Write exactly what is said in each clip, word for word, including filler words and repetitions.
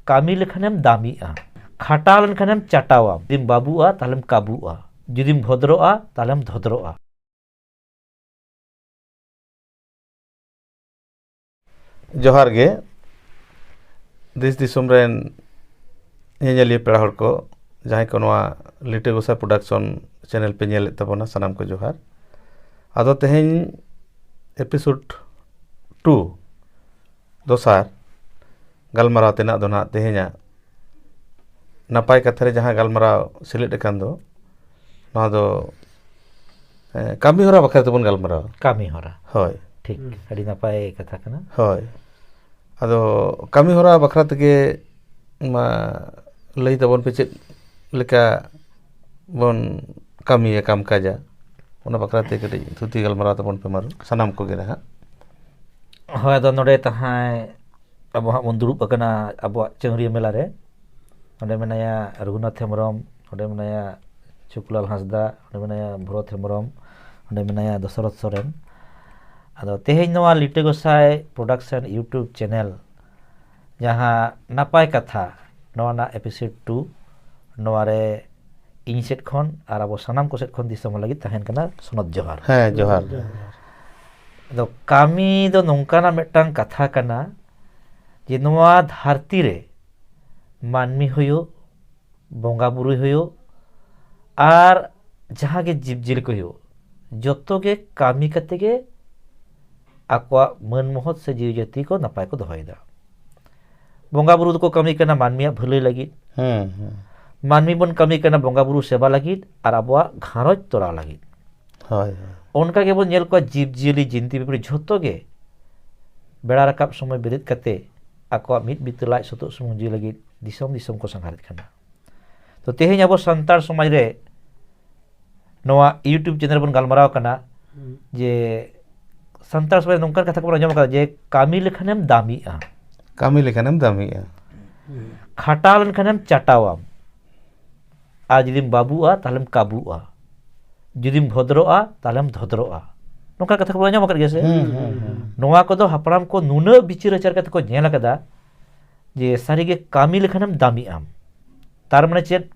ᱠᱟᱹᱢᱤ ᱞᱮᱠᱷᱟᱱᱮᱢ ᱫᱟᱢᱤᱜᱼᱟ, ᱠᱷᱟᱴᱟᱣ ᱞᱮᱱᱠᱷᱟᱱᱮᱢ ᱪᱟᱴᱟᱣᱟᱢ᱾ ᱡᱩᱫᱤᱢ ᱵᱟᱹᱵᱩᱜᱼᱟ, ᱛᱟᱦᱞᱮᱢ ᱠᱟᱹᱵᱩᱜᱼᱟ᱾ ᱡᱩᱫᱤᱢ ᱵᱷᱚᱫᱨᱚᱜᱼᱟ, ᱛᱟᱦᱞᱮᱢ ᱫᱷᱚᱫᱨᱚᱜᱼᱟ᱾ ᱡᱚᱦᱟᱨ ᱜᱮ᱾ ᱫᱮᱥ ᱫᱤᱥᱚᱢ ᱨᱮᱱ ᱧᱮᱧᱮᱞᱤᱭᱟᱹ ᱯᱮᱲᱟ ᱦᱚᱲ ᱠᱚ, ᱡᱟᱦᱟᱸᱭ ᱠᱚ ᱱᱚᱣᱟ ᱞᱤᱴᱟᱹ ᱜᱚᱸᱥᱟᱭ ᱯᱨᱚᱰᱟᱠᱥᱚᱱ ᱪᱮᱱᱮᱞ ᱯᱮ ᱧᱮᱞᱮᱫ ᱛᱟᱵᱚᱱᱟ, ᱥᱟᱱᱟᱢ ᱠᱚ ᱡᱚᱦᱟᱨ᱾ ᱟᱫᱚ ᱛᱮᱦᱮᱧ ᱮᱯᱤᱥᱳᱰ ᱴᱩ, ᱫᱚᱥᱟᱨ ᱜᱟᱞᱢᱟᱨᱟᱣ ᱛᱮᱱᱟᱜ ᱫᱚ ᱱᱟᱦᱟᱜ ᱛᱮᱦᱮᱧᱟᱜ ᱱᱟᱯᱟᱭ ᱠᱟᱛᱷᱟ ᱨᱮ ᱡᱟᱦᱟᱸ ᱜᱟᱞᱢᱟᱨᱟᱣ ᱥᱮᱞᱮᱫ ᱟᱠᱟᱱ ᱫᱚ, ᱱᱚᱣᱟ ᱫᱚ, ᱮ, ᱠᱟᱹᱢᱤ ᱦᱚᱨᱟ ᱵᱟᱠᱷᱨᱟ ᱛᱮᱵᱚᱱ ᱜᱟᱞᱢᱟᱨᱟᱣᱟ᱾ ᱠᱟᱹᱢᱤ ᱦᱚᱨᱟ᱾ ᱦᱳᱭ᱾ ᱴᱷᱤᱠ, ᱦᱩᱸ᱾ ᱟᱹᱰᱤ ᱱᱟᱯᱟᱭ ᱠᱟᱛᱷᱟ ᱠᱟᱱᱟ᱾ ᱦᱳᱭ᱾ ᱟᱫᱚ ᱠᱟᱹᱢᱤ ᱦᱚᱨᱟ ᱵᱟᱠᱷᱨᱟ ᱛᱮᱜᱮ ᱢᱟ ᱞᱟᱹᱭ ᱛᱟᱵᱚᱱ ᱯᱮ, ᱪᱮᱫ ᱞᱮᱠᱟ ᱵᱚᱱ ᱠᱟᱹᱢᱤᱭᱟ, ᱠᱟᱢ ᱠᱟᱡᱟ, ᱚᱱᱟ ᱵᱟᱠᱷᱨᱟ ᱛᱮ ᱠᱟᱹᱴᱤᱡ ᱛᱷᱩᱛᱤ ᱜᱟᱞᱢᱟᱨᱟᱣ ᱛᱟᱵᱚᱱ ᱯᱮ ᱢᱟᱨᱩ, ᱥᱟᱱᱟᱢ ᱠᱚᱜᱮ ᱱᱟᱦᱟᱜ᱾ ᱦᱳᱭ, ᱟᱫᱚ ᱱᱚᱰᱮ ᱛᱟᱦᱮᱸ ᱟᱵᱚ ᱦᱟᱸᱜ ᱵᱚᱱ ᱫᱩᱲᱩᱵ ᱟᱠᱟᱱᱟ ᱟᱵᱚᱣᱟᱜ ᱪᱟᱹᱣᱨᱤᱭᱟᱹ ᱢᱮᱞᱟ ᱨᱮ᱾ ᱱᱚᱰᱮ ᱢᱮᱱᱟᱭᱟ ᱨᱚᱜᱷᱩᱱᱟᱛᱷ ᱦᱮᱢᱵᱨᱚᱢ, ᱱᱚᱰᱮ ᱢᱮᱱᱟᱭᱟ ᱥᱩᱠᱞᱟᱞ ᱦᱟᱸᱥᱫᱟ, ᱱᱚᱰᱮ ᱢᱮᱱᱟᱭᱟ ᱵᱷᱚᱨᱚᱛ ᱦᱮᱢᱵᱨᱚᱢ, ᱱᱚᱰᱮ ᱢᱮᱱᱟᱭᱟ ᱫᱚᱥᱚᱨᱚᱛᱷ ᱥᱚᱨᱮᱱ᱾ ᱟᱫᱚ ᱛᱮᱦᱮᱧ ᱱᱚᱣᱟ ᱞᱤᱴᱟᱹ ᱜᱚᱸᱥᱟᱭ ᱯᱨᱚᱰᱟᱠᱥᱚᱱ YouTube ᱪᱮᱱᱮᱞ, ᱡᱟᱦᱟᱸ ᱱᱟᱯᱟᱭ ᱠᱟᱛᱷᱟ, ᱱᱚᱣᱟ ᱨᱮᱱᱟᱜ ᱮᱯᱤᱥᱳᱰ ᱴᱩ, ᱱᱚᱣᱟ ᱨᱮ ᱤᱧ ᱥᱮᱫ ᱠᱷᱚᱱ ᱟᱨ ᱟᱵᱚ ᱥᱟᱱᱟᱢ ᱠᱚ ᱥᱮᱫ ᱠᱷᱚᱱ ᱫᱤᱥᱚᱢ ᱞᱟᱹᱜᱤᱫ ᱛᱟᱦᱮᱱ ᱠᱟᱱᱟ ᱥᱚᱱᱚᱛ ᱡᱚᱦᱟᱨ᱾ ᱦᱮᱸ, ᱡᱚᱦᱟᱨ᱾ ᱟᱫᱚ ᱠᱟᱹᱢᱤ ᱫᱚ ᱱᱚᱝᱠᱟᱱᱟᱜ ᱢᱤᱫᱴᱟᱝ ᱠᱟᱛᱷᱟ ᱠᱟᱱᱟ ᱡᱮ ᱱᱚᱣᱟ ᱫᱷᱟᱹᱨᱛᱤ ᱨᱮ ᱢᱟᱹᱱᱢᱤ ᱦᱩᱭᱩᱜ, ᱵᱚᱸᱜᱟ ᱵᱩᱨᱩᱭ ᱦᱩᱭᱩᱜ, ᱟᱨ ᱡᱟᱦᱟᱸ ᱜᱮ ᱡᱤᱵᱽ ᱡᱤᱭᱟᱹᱞᱤ ᱠᱚ ᱦᱩᱭᱩᱜ, ᱡᱚᱛᱚ ᱜᱮ ᱠᱟᱹᱢᱤ ᱠᱟᱛᱮ ᱜᱮ ᱟᱠᱚᱣᱟᱜ ᱢᱟᱹᱱ ᱢᱚᱦᱚᱛ ᱥᱮ ᱡᱤᱣᱤ ᱡᱟᱹᱛᱤ ᱠᱚ ᱱᱟᱯᱟᱭ ᱠᱚ ᱫᱚᱦᱚᱭᱮᱫᱟ᱾ ᱵᱚᱸᱜᱟ ᱵᱩᱨᱩ ᱫᱚᱠᱚ ᱠᱟᱹᱢᱤ ᱠᱟᱱᱟ ᱢᱟᱹᱱᱢᱤᱭᱟᱜ ᱵᱷᱟᱹᱞᱟᱹᱭ ᱞᱟᱹᱜᱤᱫ᱾ ᱦᱮᱸ, ᱦᱮᱸ᱾ ᱢᱟᱹᱱᱢᱤ ᱵᱚᱱ ᱠᱟᱹᱢᱤ ᱠᱟᱱᱟ ᱵᱚᱸᱜᱟ ᱵᱩᱨᱩ ᱥᱮᱵᱟ ᱞᱟᱹᱜᱤᱫ ᱟᱨ ᱟᱵᱚᱣᱟᱜ ᱜᱷᱟᱨᱚᱸᱡᱽ ᱛᱚᱨᱟᱣ ᱞᱟᱹᱜᱤᱫ᱾ ᱦᱳᱭ, ᱦᱳᱭ᱾ ᱚᱱᱠᱟ ᱜᱮᱵᱚᱱ ᱧᱮᱞ ᱠᱚᱣᱟ ᱡᱤᱵᱽ ᱡᱤᱭᱟᱹᱞᱤ, ᱡᱤᱱᱛᱤ ᱯᱤᱯᱤᱲᱤ ᱡᱷᱚᱛᱚ ᱜᱮ ᱵᱮᱲᱟ ᱨᱟᱠᱟᱵ ᱥᱚᱢᱚᱭ ᱵᱮᱨᱮᱫ ᱠᱟᱛᱮ ᱟᱠᱚᱣᱟᱜ ᱢᱤᱫ ᱵᱤᱛᱟᱹ ᱞᱟᱡ ᱥᱩᱛᱩᱜ ᱥᱩᱢᱩᱝ ᱡᱤᱣᱤ ᱞᱟᱹᱜᱤᱫ ᱫᱤᱥᱚᱢ ᱫᱤᱥᱚᱢ ᱠᱚ ᱥᱟᱸᱜᱷᱟᱨᱮᱫ ᱠᱟᱱᱟ᱾ ᱛᱚ ᱛᱮᱦᱮᱧ ᱟᱵᱚ ᱥᱟᱱᱛᱟᱲ ᱥᱚᱢᱟᱡᱽ ᱨᱮ ᱱᱚᱣᱟ YouTube ᱪᱮᱱᱮᱞ ᱵᱚᱱ ᱜᱟᱞᱢᱟᱨᱟᱣ ᱠᱟᱱᱟ ᱦᱩᱸ᱾ ᱡᱮ ᱥᱟᱱᱛᱟᱲ ᱥᱚᱢᱟᱡᱽ ᱨᱮ ᱱᱚᱝᱠᱟᱱ ᱠᱟᱛᱷᱟ ᱠᱚᱵᱚᱱ ᱟᱸᱡᱚᱢ ᱟᱠᱟᱫᱟ ᱡᱮ ᱠᱟᱹᱢᱤ ᱞᱮᱠᱷᱟᱱᱮᱢ ᱫᱟᱢᱤᱜᱼᱟ, ᱠᱟᱹᱢᱤ ᱞᱮᱠᱷᱟᱱᱮᱢ ᱫᱟᱢᱤᱜᱼᱟ᱾ ᱦᱩᱸ᱾ ᱠᱷᱟᱴᱟᱣ ᱞᱮᱱᱠᱷᱟᱱᱮᱢ ᱪᱟᱴᱟᱣᱟᱢ, ᱟᱨ ᱡᱩᱫᱤᱢ ᱵᱟᱹᱵᱩᱜᱼᱟ ᱛᱟᱦᱞᱮᱢ ᱠᱟᱹᱵᱩᱜᱼᱟ, ᱡᱩᱫᱤᱢ ᱵᱷᱚᱫᱨᱚᱜᱼᱟ ᱛᱟᱦᱞᱮᱢ ᱫᱷᱚᱫᱨᱚᱜᱼᱟ᱾ ᱱᱚᱝᱠᱟ ᱠᱟᱛᱷᱟ ᱠᱚᱵᱚᱱ ᱟᱸᱡᱚᱢ ᱟᱠᱟᱫ ᱜᱮᱭᱟ ᱥᱮ? ᱦᱩᱸ, ᱦᱩᱸ, ᱦᱩᱸ᱾ ᱱᱚᱣᱟ ᱠᱚᱫᱚ ᱦᱟᱯᱲᱟᱢ ᱠᱚ ᱱᱩᱱᱟᱹᱜ ᱵᱤᱪᱟᱹᱨ ᱟᱪᱟᱨ ᱠᱟᱛᱮ ᱠᱚ ᱧᱮᱞ ᱟᱠᱟᱫᱟ ᱡᱮ ᱥᱟᱹᱨᱤᱜᱮ ᱠᱟᱹᱢᱤ ᱞᱮᱠᱷᱟᱱᱮᱢ ᱫᱟᱢᱤᱜ ᱟᱢ᱾ ᱛᱟᱨ ᱢᱟᱱᱮ ᱪᱮᱫ?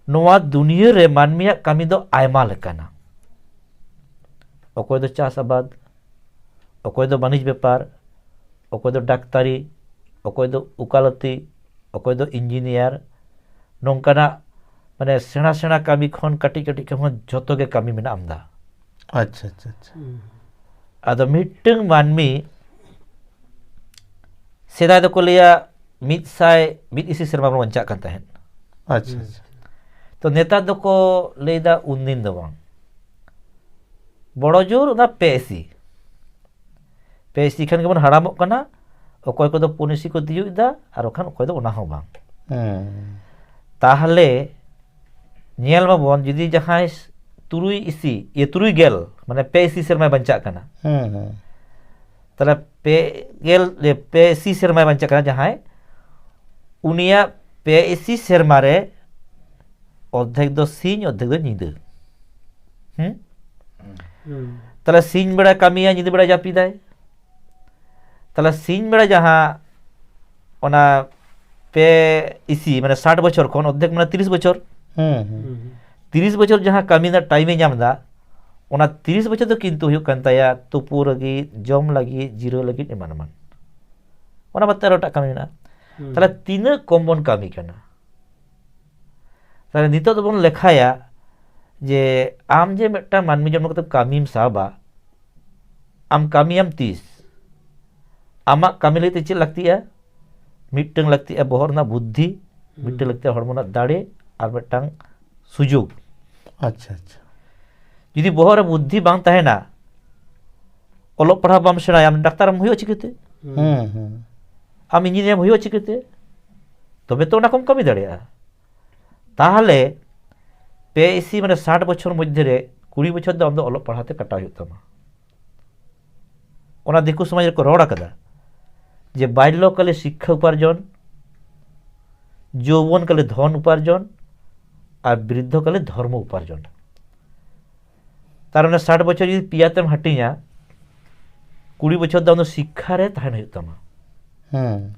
ᱱᱚᱣᱟ ᱫᱩᱱᱤᱭᱟᱹ ᱨᱮ ᱢᱟᱹᱱᱢᱤᱭᱟᱜ ᱠᱟᱹᱢᱤ ᱫᱚ ᱟᱭᱢᱟ ᱞᱮᱠᱟᱱᱟ᱾ ᱚᱠᱚᱭ ᱫᱚ ᱪᱟᱥ ᱟᱵᱟᱫ, ᱚᱠᱚᱭ ᱫᱚ ᱵᱟᱹᱱᱤᱡᱽ ᱵᱮᱯᱟᱨ, ᱚᱠᱚᱭ ᱫᱚ ᱰᱟᱠᱛᱟᱨᱤ, ᱚᱠᱚᱭ ᱫᱚ ᱩᱠᱟᱞᱟᱹᱛᱤ, ᱚᱠᱚᱭ ᱫᱚ ᱤᱧᱡᱤᱱᱤᱭᱟᱨ, ᱱᱚᱝᱠᱟᱱᱟᱜ ᱢᱟᱱᱮ ᱥᱮᱬᱟ ᱥᱮᱬᱟ ᱠᱟᱹᱢᱤ ᱠᱷᱚᱱ ᱠᱟᱹᱴᱤᱡ ᱠᱟᱹᱴᱤᱡ ᱠᱟᱹᱢᱤ ᱦᱚᱸ ᱡᱷᱚᱛᱚ ᱜᱮ ᱠᱟᱹᱢᱤ ᱢᱮᱱᱟᱜ ᱟᱢᱫᱟ᱾ ᱟᱪᱪᱷᱟ ᱟᱪᱪᱷᱟ ᱟᱪᱪᱷᱟ᱾ ᱟᱫᱚ ᱢᱤᱫᱴᱟᱝ ᱢᱟᱹᱱᱢᱤ ᱥᱮᱫᱟᱭ ᱫᱚᱠᱚ ᱞᱟᱹᱭᱟ ᱢᱤᱫ ᱥᱟᱭ ᱢᱤᱫ ᱤᱥᱤ ᱥᱮᱨᱢᱟ ᱵᱚᱱ ᱵᱟᱧᱪᱟᱜ ᱠᱟᱱ ᱛᱟᱦᱮᱸᱫ᱾ ᱟᱪᱪᱷᱟ ᱟᱪᱪᱷᱟ᱾ ᱛᱚ ᱱᱮᱛᱟᱨ ᱫᱚᱠᱚ ᱞᱟᱹᱭᱫᱟ ᱩᱱᱫᱤᱱ ᱫᱚ ᱵᱟᱝ, ᱵᱚᱲᱚ ᱡᱳᱨ ᱚᱱᱟ ᱯᱮ ᱤᱥᱤ, ᱯᱮ ᱤᱥᱤ ᱠᱷᱟᱱ ᱜᱮᱵᱚᱱ ᱦᱟᱲᱟᱢᱚᱜ ᱠᱟᱱᱟ᱾ ᱚᱠᱚᱭ ᱠᱚᱫᱚ ᱯᱩᱱ ᱤᱥᱤ ᱠᱚ ᱛᱤᱭᱳᱜ ᱮᱫᱟ, ᱟᱨ ᱵᱟᱠᱷᱟᱱ ᱚᱠᱚᱭ ᱫᱚ ᱚᱱᱟ ᱦᱚᱸ ᱵᱟᱝ᱾ ᱦᱮᱸ᱾ ᱛᱟᱦᱚᱞᱮ ᱧᱮᱞ ᱢᱟᱵᱚᱱ, ᱡᱩᱫᱤ ᱡᱟᱦᱟᱸᱭ ᱛᱩᱨᱩᱭ ᱤᱥᱤ, ᱤᱭᱟᱹ, ᱛᱩᱨᱩᱭ ᱜᱮᱞ, ᱢᱟᱱᱮ ᱯᱮ ᱤᱥᱤ ᱥᱮᱨᱢᱟᱭ ᱵᱟᱧᱪᱟᱜ ᱠᱟᱱᱟ, ᱦᱮᱸ ᱦᱮᱸ᱾ ᱛᱟᱦᱚᱞᱮ ᱯᱮ ᱜᱮᱞ, ᱮ, ᱯᱮ ᱤᱥᱤ ᱥᱮᱨᱢᱟᱭ ᱵᱟᱧᱪᱟᱜ ᱠᱟᱱᱟ ᱡᱟᱦᱟᱸᱭ, ᱩᱱᱤᱭᱟᱜ ᱯᱮ ᱤᱥᱤ ᱥᱮᱨᱢᱟ ᱨᱮ ᱚᱨᱫᱷᱮᱠ ᱫᱚ ᱥᱤᱧ, ᱚᱨᱫᱷᱮᱠ ᱫᱚ ᱧᱤᱫᱟᱹ᱾ ᱦᱮᱸ? ᱦᱩᱸ᱾ ᱛᱟᱦᱚᱞᱮ ᱥᱤᱧ ᱵᱮᱲᱟ ᱠᱟᱹᱢᱤᱭᱟ, ᱧᱤᱫᱟᱹ ᱵᱮᱲᱟ ᱡᱟᱹᱯᱤᱫᱟᱭ᱾ ᱛᱟᱦᱚᱞᱮ ᱥᱤᱧ ᱵᱮᱲᱟ ᱡᱟᱦᱟᱸ ᱚᱱᱟ ᱯᱮ ᱤᱥᱤ, ᱢᱟᱱᱮ ᱥᱟᱴ ᱵᱚᱪᱷᱚᱨ ᱠᱷᱚᱱ ᱚᱨᱫᱷᱮᱠ, ᱢᱟᱱᱮ ᱛᱤᱨᱤᱥ ᱵᱚᱪᱷᱚᱨ, ᱦᱮᱸ ᱦᱮᱸ᱾ ᱦᱩᱸ᱾ ᱛᱤᱨᱤᱥ ᱵᱚᱪᱷᱚᱨ ᱡᱟᱦᱟᱸ ᱠᱟᱹᱢᱤ ᱨᱮᱱᱟᱜ ᱴᱟᱭᱤᱢᱮ ᱧᱟᱢ ᱮᱫᱟ, ᱚᱱᱟ ᱛᱤᱨᱤᱥ ᱵᱚᱪᱷᱚᱨ ᱫᱚ ᱠᱤᱱᱛᱩ ᱦᱩᱭᱩᱜ ᱠᱟᱱ ᱛᱟᱭᱟ ᱛᱩᱯᱩ ᱞᱟᱹᱜᱤᱫ, ᱡᱚᱢ ᱞᱟᱹᱜᱤᱫ, ᱡᱤᱨᱟᱹᱣ ᱞᱟᱹᱜᱤᱫ, ᱮᱢᱟᱱ ᱮᱢᱟᱱ᱾ ᱚᱱᱟ ᱵᱟᱫ ᱛᱮ ᱟᱨᱚ ᱮᱴᱟᱜ ᱠᱟᱹᱢᱤ ᱢᱮᱱᱟᱜᱼᱟ᱾ ᱦᱩᱸ᱾ ᱛᱟᱦᱚᱞᱮ ᱛᱤᱱᱟᱹᱜ ᱠᱚᱢ ᱵᱚᱱ ᱠᱟᱹᱢᱤ ᱠᱟᱱᱟ? ᱛᱟᱦᱚᱞᱮ ᱱᱤᱛᱚᱜ ᱫᱚᱵᱚᱱ ᱞᱮᱠᱷᱟᱭᱟ ᱡᱮ ᱟᱢ ᱡᱮ ᱢᱤᱫᱴᱟᱝ ᱢᱟᱹᱱᱢᱤ ᱡᱚᱱᱢᱚ ᱠᱟᱛᱮ ᱠᱟᱹᱢᱤᱢ ᱥᱟᱵᱟ, ᱟᱢ ᱠᱟᱹᱢᱤᱭᱟᱢ ᱛᱤᱥ? ᱟᱢᱟᱜ ᱠᱟᱹᱢᱤ ᱞᱟᱹᱜᱤᱫ ᱛᱮ ᱪᱮᱫ ᱞᱟᱹᱠᱛᱤᱜᱼᱟ? ᱢᱤᱫᱴᱟᱝ ᱞᱟᱹᱠᱛᱤᱜᱼᱟ ᱵᱚᱦᱚᱜ ᱨᱮᱱᱟᱜ ᱵᱩᱫᱽᱫᱷᱤ, ᱦᱩᱸ᱾ ᱢᱤᱫᱴᱟᱝ ᱞᱟᱹᱠᱛᱤᱜᱼᱟ ᱦᱚᱲᱢᱚ ᱨᱮᱱᱟᱜ ᱫᱟᱲᱮ, ᱟᱨ ᱢᱤᱫᱴᱟᱝ ᱥᱩᱡᱳᱜᱽ᱾ ᱟᱪᱪᱷᱟ ᱟᱪᱪᱷᱟ᱾ ᱡᱩᱫᱤ ᱵᱚᱦᱚᱜ ᱨᱮ ᱵᱩᱫᱽᱫᱷᱤ ᱵᱟᱝ ᱛᱟᱦᱮᱱᱟ, ᱚᱞᱚᱜ ᱯᱟᱲᱦᱟᱣ ᱵᱟᱢ ᱥᱮᱬᱟᱭᱟ, ᱟᱢ ᱰᱟᱠᱛᱟᱨᱮᱢ ᱦᱩᱭᱩᱜᱼᱟ ᱪᱤᱠᱟᱹᱛᱮ? ᱦᱮᱸ ᱦᱮᱸ᱾ ᱟᱢ ᱤᱧᱡᱤᱱᱤᱭᱟᱨᱮᱢ ᱦᱩᱭᱩᱜᱼᱟ ᱪᱤᱠᱟᱹᱛᱮ? ᱛᱚᱵᱮ ᱛᱚ ᱚᱱᱟ ᱠᱚᱢ ᱠᱟᱹᱢᱤ ᱫᱟᱲᱮᱭᱟᱜᱼᱟ᱾ ᱛᱟᱦᱚᱞᱮ ᱯᱮ ᱤᱥᱤ, ᱢᱟᱱᱮ ᱥᱟᱴ ᱵᱚᱪᱷᱚᱨ ᱢᱚᱫᱽᱫᱷᱮ ᱨᱮ ᱠᱩᱲᱤ ᱵᱚᱪᱷᱚᱨ ᱫᱚ ᱟᱢ ᱫᱚ ᱚᱞᱚᱜ ᱯᱟᱲᱦᱟᱣ ᱛᱮ ᱠᱟᱴᱟᱣ ᱦᱩᱭᱩᱜ ᱛᱟᱢᱟ᱾ ᱚᱱᱟ ᱫᱤᱠᱩ ᱥᱚᱢᱟᱡᱽ ᱨᱮᱠᱚ ᱨᱚᱲ ᱟᱠᱟᱫᱟ ᱡᱮ ᱵᱟᱞᱭᱚᱠᱟᱞᱮ ᱥᱤᱠᱠᱷᱟ ᱩᱯᱟᱨᱡᱚᱱ, ᱡᱳᱣᱵᱚᱱ ᱠᱟᱞᱮ ᱫᱷᱚᱱ ᱩᱯᱟᱨᱡᱚᱱ, ᱟᱨ ᱵᱨᱤᱫᱽᱫᱷᱚ ᱠᱟᱞᱮ ᱫᱷᱚᱨᱢᱚ ᱩᱯᱟᱨᱡᱚᱱ᱾ ᱛᱟᱨ ᱢᱟᱱᱮ ᱥᱟᱴ ᱵᱚᱪᱷᱚᱨ ᱡᱩᱫᱤ ᱯᱮᱭᱟ ᱛᱮᱢ ᱦᱟᱹᱴᱤᱧᱟ, ᱠᱩᱲᱤ ᱵᱚᱪᱷᱚᱨ ᱫᱚ ᱟᱢ ᱫᱚ ᱥᱤᱠᱠᱷᱟ ᱨᱮ ᱛᱟᱦᱮᱱ ᱦᱩᱭᱩᱜ ᱛᱟᱢᱟ᱾ ᱦᱩᱸ᱾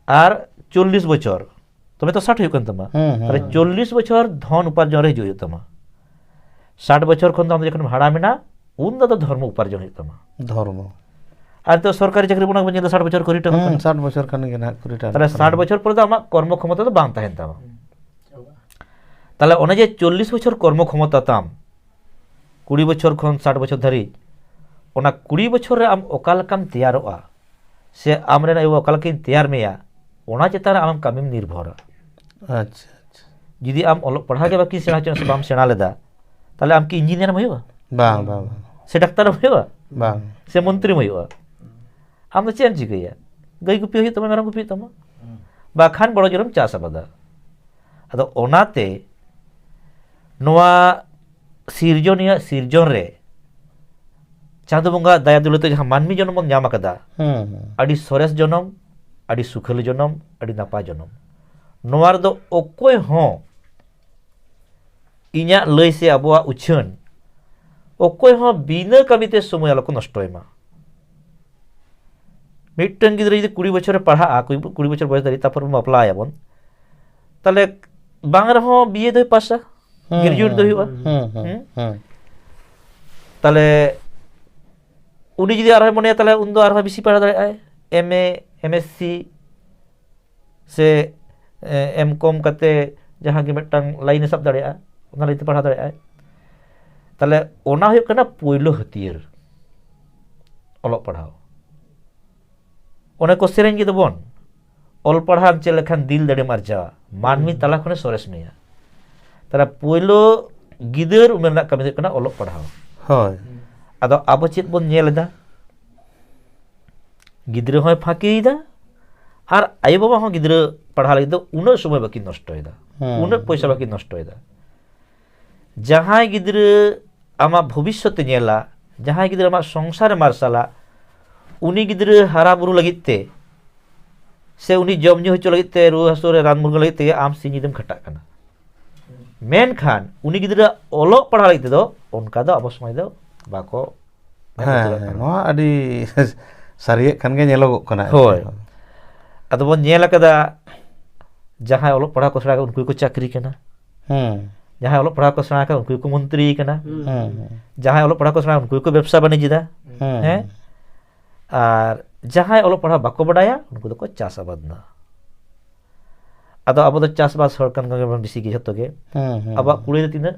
ᱟᱨ ᱪᱚᱞᱞᱤᱥ ᱵᱚᱪᱷᱚᱨ, ᱛᱚᱵᱮ ᱛᱚ ᱥᱟᱴ ᱦᱩᱭᱩᱜ ᱠᱟᱱ ᱛᱟᱢᱟ᱾ ᱦᱩᱸ, ᱦᱩᱸ, ᱛᱟᱦᱞᱮ ᱦᱩᱸ᱾ ᱪᱚᱞᱞᱤᱥ ᱵᱚᱪᱷᱚᱨ ᱫᱷᱚᱱ ᱩᱯᱟᱨᱡᱚᱱ ᱨᱮ ᱦᱤᱡᱩᱜ ᱦᱩᱭᱩᱜ ᱛᱟᱢᱟ᱾ ᱥᱟᱴ ᱵᱚᱪᱷᱚᱨ ᱠᱷᱚᱱ ᱫᱚ ᱟᱢ ᱫᱚ ᱡᱚᱠᱷᱚᱱ ᱦᱟᱲᱟᱢ ᱮᱱᱟ, ᱩᱱ ᱫᱚ ᱟᱫᱚ ᱫᱷᱚᱨᱢᱚ ᱩᱯᱟᱨᱡᱚᱱ ᱦᱩᱭᱩᱜ ᱛᱟᱢᱟ᱾ ᱫᱷᱚᱨᱢᱚ᱾ ᱟᱨ ᱱᱤᱛᱚᱜ ᱥᱚᱨᱠᱟᱨᱤ ᱪᱟᱹᱠᱨᱤ ᱵᱚᱱ ᱧᱮᱞ ᱮᱫᱟ, ᱥᱟᱴ ᱵᱚᱪᱷᱚᱨ ᱠᱚ ᱨᱤᱴᱟᱭᱟᱨ ᱦᱩᱸ, ᱠᱟᱱᱟ᱾ ᱥᱟᱴ ᱵᱚᱪᱷᱚᱨ ᱠᱷᱟᱱ ᱜᱮ ᱱᱟᱦᱟᱜ ᱠᱚ ᱨᱤᱴᱟᱭᱟᱨ ᱛᱟᱦᱞᱮ ᱠᱟᱱᱟ᱾ ᱥᱟᱴ ᱵᱚᱪᱷᱚᱨ ᱯᱚᱨᱮ ᱫᱚ ᱟᱢᱟᱜ ᱠᱚᱨᱢᱚ ᱠᱷᱚᱢᱚᱛᱟ ᱫᱚ ᱵᱟᱝ ᱛᱟᱦᱮᱱ ᱛᱟᱢᱟ᱾ ᱛᱟᱦᱞᱮ ᱚᱱᱮ ᱡᱮ ᱪᱚᱞᱞᱤᱥ ᱵᱚᱪᱷᱚᱨ ᱠᱚᱨᱢᱚ ᱠᱷᱚᱢᱚᱛᱟ ᱛᱟᱢ, ᱠᱩᱲᱤ ᱵᱚᱪᱷᱚᱨ ᱠᱷᱚᱱ ᱥᱟᱴ ᱵᱚᱪᱷᱚᱨ ᱫᱷᱟᱹᱨᱤᱡ, ᱚᱱᱟ ᱠᱩᱲᱤ ᱵᱚᱪᱷᱚᱨ ᱨᱮ ᱟᱢ ᱚᱠᱟ ᱞᱮᱠᱟᱢ ᱛᱮᱭᱟᱨᱚᱜᱼᱟ, ᱥᱮ ᱟᱢ ᱨᱮᱱ ᱟᱭᱳ ᱚᱠᱟ ᱞᱮᱠᱟᱧ ᱛᱮᱭᱟᱨ ᱢᱮᱭᱟ, ᱚᱱᱟ ᱪᱮᱛᱟᱱ ᱨᱮ ᱟᱢᱮᱢ ᱠᱟᱹᱢᱤᱢ ᱱᱤᱨᱵᱷᱚᱨᱟ᱾ ᱟᱪᱪᱷᱟ, ᱟᱪᱪᱷᱟ᱾ ᱡᱩᱫᱤ ᱟᱢ ᱚᱞᱚᱜ ᱯᱟᱲᱦᱟᱣ ᱜᱮ ᱵᱟᱹᱠᱤᱱ ᱥᱮᱬᱟ ᱦᱚᱪᱚ ᱥᱮ ᱵᱟᱢ ᱥᱮᱬᱟ ᱞᱮᱫᱟ, ᱛᱟᱦᱞᱮ ᱟᱢ ᱠᱤ ᱤᱧᱡᱤᱱᱤᱭᱟᱨ ᱮᱢ ᱦᱩᱭᱩᱜᱼᱟ? ᱵᱟᱝ, ᱵᱟᱝ, ᱵᱟᱝ᱾ ᱥᱮ ᱰᱟᱠᱛᱟᱨ ᱮᱢ ᱦᱩᱭᱩᱜᱼᱟ? ᱵᱟᱝ᱾ ᱥᱮ ᱢᱚᱱᱛᱨᱤᱢ ᱦᱩᱭᱩᱜᱼᱟ? ᱟᱢ ᱫᱚ ᱪᱮᱫ ᱮᱢ ᱪᱤᱠᱟᱹᱭᱟ? ᱜᱟᱹᱭ ᱜᱩᱯᱤ ᱦᱩᱭᱩᱜ ᱛᱟᱢᱟ, ᱢᱮᱨᱚᱢ ᱜᱩᱯᱤ ᱦᱩᱭᱩᱜ ᱛᱟᱢᱟ, ᱵᱟᱠᱷᱟᱱ ᱵᱚᱲᱚ ᱡᱳᱨᱮᱢ ᱪᱟᱥ ᱟᱵᱟᱫᱟ᱾ ᱟᱫᱚ ᱚᱱᱟᱛᱮ ᱱᱚᱣᱟ ᱥᱤᱨᱡᱚᱱᱤᱭᱟᱹ ᱥᱤᱨᱡᱚᱱ ᱨᱮ ᱪᱟᱸᱫᱚ ᱵᱚᱸᱜᱟ ᱫᱟᱭᱟ ᱫᱩᱞᱟᱹᱲ ᱛᱮ ᱡᱟᱦᱟᱸ ᱢᱟᱹᱱᱢᱤ ᱡᱚᱱᱚᱢ ᱵᱚᱱ ᱧᱟᱢ ᱟᱠᱟᱫᱟ, ᱦᱩᱸ, ᱦᱩᱸ᱾ ᱟᱹᱰᱤ ᱥᱚᱨᱮᱥ ᱡᱚᱱᱚᱢ, ᱟᱹᱰᱤ ᱥᱩᱠᱷᱟᱹᱞᱤ ᱡᱚᱱᱚᱢ, ᱟᱹᱰᱤ ᱱᱟᱯᱟᱭ ᱡᱚᱱᱚᱢ᱾ ᱱᱚᱣᱟ ᱨᱮᱫᱚ ᱚᱠᱚᱭ ᱦᱚᱸ ᱤᱧᱟᱹᱜ ᱞᱟᱹᱭ ᱥᱮ ᱟᱵᱚᱣᱟᱜ ᱩᱪᱷᱟᱹᱱ ᱚᱠᱚᱭ ᱦᱚᱸ ᱵᱤᱱᱟᱹ ᱠᱟᱹᱢᱤᱛᱮ ᱥᱚᱢᱚᱭ ᱟᱞᱚ ᱠᱚ ᱱᱚᱥᱴᱚᱭ ᱢᱟ᱾ ᱢᱤᱫᱴᱟᱝ ᱜᱤᱫᱽᱨᱟᱹ ᱡᱩᱫᱤ ᱠᱩᱲᱤ ᱵᱚᱪᱷᱚᱨᱮ ᱯᱟᱲᱦᱟᱜᱼᱟ, ᱠᱩᱲᱤ, ᱠᱩᱲᱤ ᱵᱚᱪᱷᱚᱨ ᱵᱚᱭᱮᱥ ᱫᱷᱟᱹᱨᱤᱡ, ᱛᱟᱨᱯᱚᱨ ᱵᱚᱱ ᱵᱟᱯᱞᱟᱭᱟᱵᱚᱱ, ᱛᱟᱦᱞᱮ ᱵᱟᱝ ᱨᱮᱦᱚᱸ ᱵᱤ ᱮ ᱫᱚᱭ ᱯᱟᱥᱟ, ᱦᱩᱸ, ᱜᱨᱮᱡᱩᱭᱮᱴ ᱫᱚ ᱦᱩᱸ, ᱦᱩᱭᱩᱜᱼᱟ᱾ ᱦᱩᱸ, ᱦᱩᱸ, ᱦᱩᱸ? ᱦᱩᱸ᱾ ᱛᱟᱦᱞᱮ ᱩᱱᱤ ᱡᱩᱫᱤ ᱟᱨᱦᱚᱸᱭ ᱢᱚᱱᱮᱭᱟ, ᱛᱟᱦᱞᱮ ᱩᱱᱫᱚ ᱟᱨᱦᱚᱸ ᱵᱮᱥᱤ ᱯᱟᱲᱦᱟᱣ ᱫᱟᱲᱮᱭᱟᱜᱼᱟᱭ, ᱮᱢ ᱮ, ᱮᱢ ᱮᱥ ᱥᱤ, ᱥᱮ, ᱮ, ᱮᱢ ᱠᱚᱢ ᱠᱟᱛᱮ ᱡᱟᱦᱟᱸ ᱜᱮ ᱢᱤᱫᱴᱟᱝ ᱞᱟᱭᱤᱱ ᱮ ᱥᱟᱵ ᱫᱟᱲᱮᱭᱟᱜᱼᱟ, ᱚᱱᱟ ᱞᱟᱹᱭᱤᱱ ᱛᱮ ᱯᱟᱲᱦᱟᱣ ᱫᱟᱲᱮᱭᱟᱜᱼᱟᱭ᱾ ᱛᱟᱦᱞᱮ ᱚᱱᱟ ᱦᱩᱭᱩᱜ ᱠᱟᱱᱟ ᱯᱳᱭᱞᱳ ᱦᱟᱹᱛᱭᱟᱹᱨ, ᱚᱞᱚᱜ ᱯᱟᱲᱦᱟᱣ᱾ ᱚᱱᱮ ᱠᱚ ᱥᱮᱨᱮᱧ ᱜᱮ ᱛᱟᱵᱚᱱ, "ᱚᱞ ᱯᱟᱲᱦᱟᱣ ᱪᱮᱫ ᱞᱮᱠᱷᱟᱱ ᱫᱤᱞ ᱫᱟᱲᱮᱢ ᱟᱨᱡᱟᱣᱟ, ᱢᱟᱹᱱᱢᱤ ᱛᱟᱞᱟ ᱠᱷᱚᱱᱮ ᱥᱚᱨᱮᱥ ᱢᱮᱭᱟ᱾" ᱛᱟᱦᱞᱮ ᱯᱳᱭᱞᱳ ᱜᱤᱫᱟᱹᱨ ᱩᱢᱮᱨ ᱨᱮᱱᱟᱜ ᱠᱟᱹᱢᱤ ᱫᱚ ᱦᱩᱭᱩᱜ ᱠᱟᱱᱟ ᱚᱞᱚᱜ ᱯᱟᱲᱦᱟᱣ᱾ ᱦᱳᱭ᱾ ᱟᱫᱚ ᱟᱵᱚ ᱪᱮᱫ ᱵᱚᱱ ᱧᱮᱞ ᱮᱫᱟ? ᱜᱤᱫᱽᱨᱟᱹ ᱦᱚᱸᱭ ᱯᱷᱟᱸᱠᱤᱭᱮᱫᱟ, ᱟᱨ ᱟᱭᱳᱼᱵᱟᱵᱟ ᱦᱚᱸ ᱜᱤᱫᱽᱨᱟᱹ ᱯᱟᱲᱦᱟᱣ ᱞᱟᱹᱜᱤᱫ ᱫᱚ ᱩᱱᱟᱹᱜ ᱥᱚᱢᱚᱭ ᱵᱟᱹᱠᱤᱱ ᱱᱚᱥᱴᱚᱭᱮᱫᱟ, ᱦᱮᱸ᱾ ᱩᱱᱟᱹᱜ ᱯᱚᱭᱥᱟ ᱵᱟᱹᱠᱤᱱ ᱱᱚᱥᱴᱚᱭᱮᱫᱟ᱾ ᱡᱟᱦᱟᱸᱭ ᱜᱤᱫᱽᱨᱟᱹ ᱟᱢᱟᱜ ᱵᱷᱚᱵᱤᱥᱥᱚᱛ ᱮ ᱧᱮᱞᱟ, ᱡᱟᱦᱟᱸᱭ ᱜᱤᱫᱽᱨᱟᱹ ᱟᱢᱟᱜ ᱥᱚᱝᱥᱟᱨ ᱮ ᱢᱟᱨᱥᱟᱞᱟ, ᱩᱱᱤ ᱜᱤᱫᱽᱨᱟᱹ ᱦᱟᱨᱟ ᱵᱩᱨᱩ ᱞᱟᱹᱜᱤᱫ ᱛᱮ ᱥᱮ ᱩᱱᱤ ᱡᱚᱢ ᱧᱩ ᱦᱚᱪᱚ ᱞᱟᱹᱜᱤᱫ ᱛᱮ, ᱨᱩᱣᱟᱹ ᱦᱟᱹᱥᱩ ᱨᱮ ᱨᱟᱱ ᱢᱩᱨᱜᱟᱹᱱ ᱞᱟᱹᱜᱤᱫ ᱛᱮᱜᱮ ᱟᱢ ᱥᱤᱧ ᱧᱤᱫᱟᱹᱢ ᱠᱷᱟᱴᱟᱜ ᱠᱟᱱᱟ᱾ ᱢᱮᱱᱠᱷᱟᱱ ᱩᱱᱤ ᱜᱤᱫᱽᱨᱟᱹ ᱚᱞᱚᱜ ᱯᱟᱲᱦᱟᱣ ᱞᱟᱹᱜᱤᱫ ᱛᱮᱫᱚ ᱚᱱᱠᱟ ᱫᱚ ᱟᱵᱚ ᱥᱚᱢᱟᱡᱽ ᱫᱚ ᱵᱟᱠᱚ ᱢᱮᱫ ᱦᱮᱸ, ᱞᱩᱛᱩᱨᱟᱜ ᱦᱮᱸ, ᱠᱟᱱᱟ᱾ ᱱᱚᱣᱟ ᱟᱹᱰᱤ ᱥᱟᱹᱨᱤᱭᱟᱜ ᱠᱷᱟᱱ ᱜᱮ ᱧᱮᱞᱚᱜᱚᱜ ᱠᱟᱱᱟ᱾ ᱦᱳᱭ᱾ ᱟᱫᱚ ᱵᱚᱱ ᱧᱮᱞ ᱟᱠᱟᱫᱟ, ᱡᱟᱦᱟᱸᱭ ᱚᱞᱚᱜ ᱯᱟᱲᱦᱟᱣ ᱠᱚ ᱥᱮᱬᱟ ᱟᱠᱟᱫ, ᱩᱱᱠᱩ ᱜᱮᱠᱚ ᱪᱟᱹᱠᱨᱤ ᱠᱟᱱᱟ᱾ ᱦᱩᱸ᱾ ᱡᱟᱦᱟᱸᱭ ᱚᱞᱚᱜ ᱯᱟᱲᱦᱟᱣ ᱠᱚ ᱥᱮᱬᱟ ᱟᱠᱟᱫ, ᱩᱱᱠᱩ ᱜᱮᱠᱚ ᱢᱚᱱᱛᱨᱤ ᱠᱟᱱᱟ᱾ ᱦᱩᱸ, ᱦᱩᱸ᱾ ᱡᱟᱦᱟᱸᱭ ᱚᱞᱚᱜ ᱯᱟᱲᱦᱟᱣ ᱠᱚ ᱥᱮᱬᱟ, ᱩᱱᱠᱩ ᱜᱮᱠᱚ ᱵᱮᱵᱽᱥᱟ ᱵᱟᱹᱱᱤᱡᱽ ᱮᱫᱟ᱾ ᱦᱩᱸ᱾ ᱦᱮᱸ? ᱟᱨ ᱡᱟᱦᱟᱸᱭ ᱚᱞᱚᱜ ᱯᱟᱲᱦᱟᱣ ᱵᱟᱠᱚ ᱵᱟᱰᱟᱭᱟ, ᱩᱱᱠᱩ ᱫᱚᱠᱚ ᱪᱟᱥ ᱟᱵᱟᱫ ᱮᱫᱟ᱾ ᱟᱫᱚ ᱟᱵᱚ ᱫᱚ ᱪᱟᱥᱵᱟᱥ ᱦᱚᱲ ᱠᱟᱱ ᱜᱮᱭᱟ ᱵᱚᱱ ᱵᱮᱥᱤ ᱜᱮ ᱡᱷᱚᱛᱚ ᱜᱮ᱾ ᱦᱩᱸ, ᱦᱩᱸ᱾ ᱟᱵᱚᱣᱟᱜ ᱠᱩᱲᱟᱹᱭ ᱫᱚ ᱛᱤᱱᱟᱹᱜ?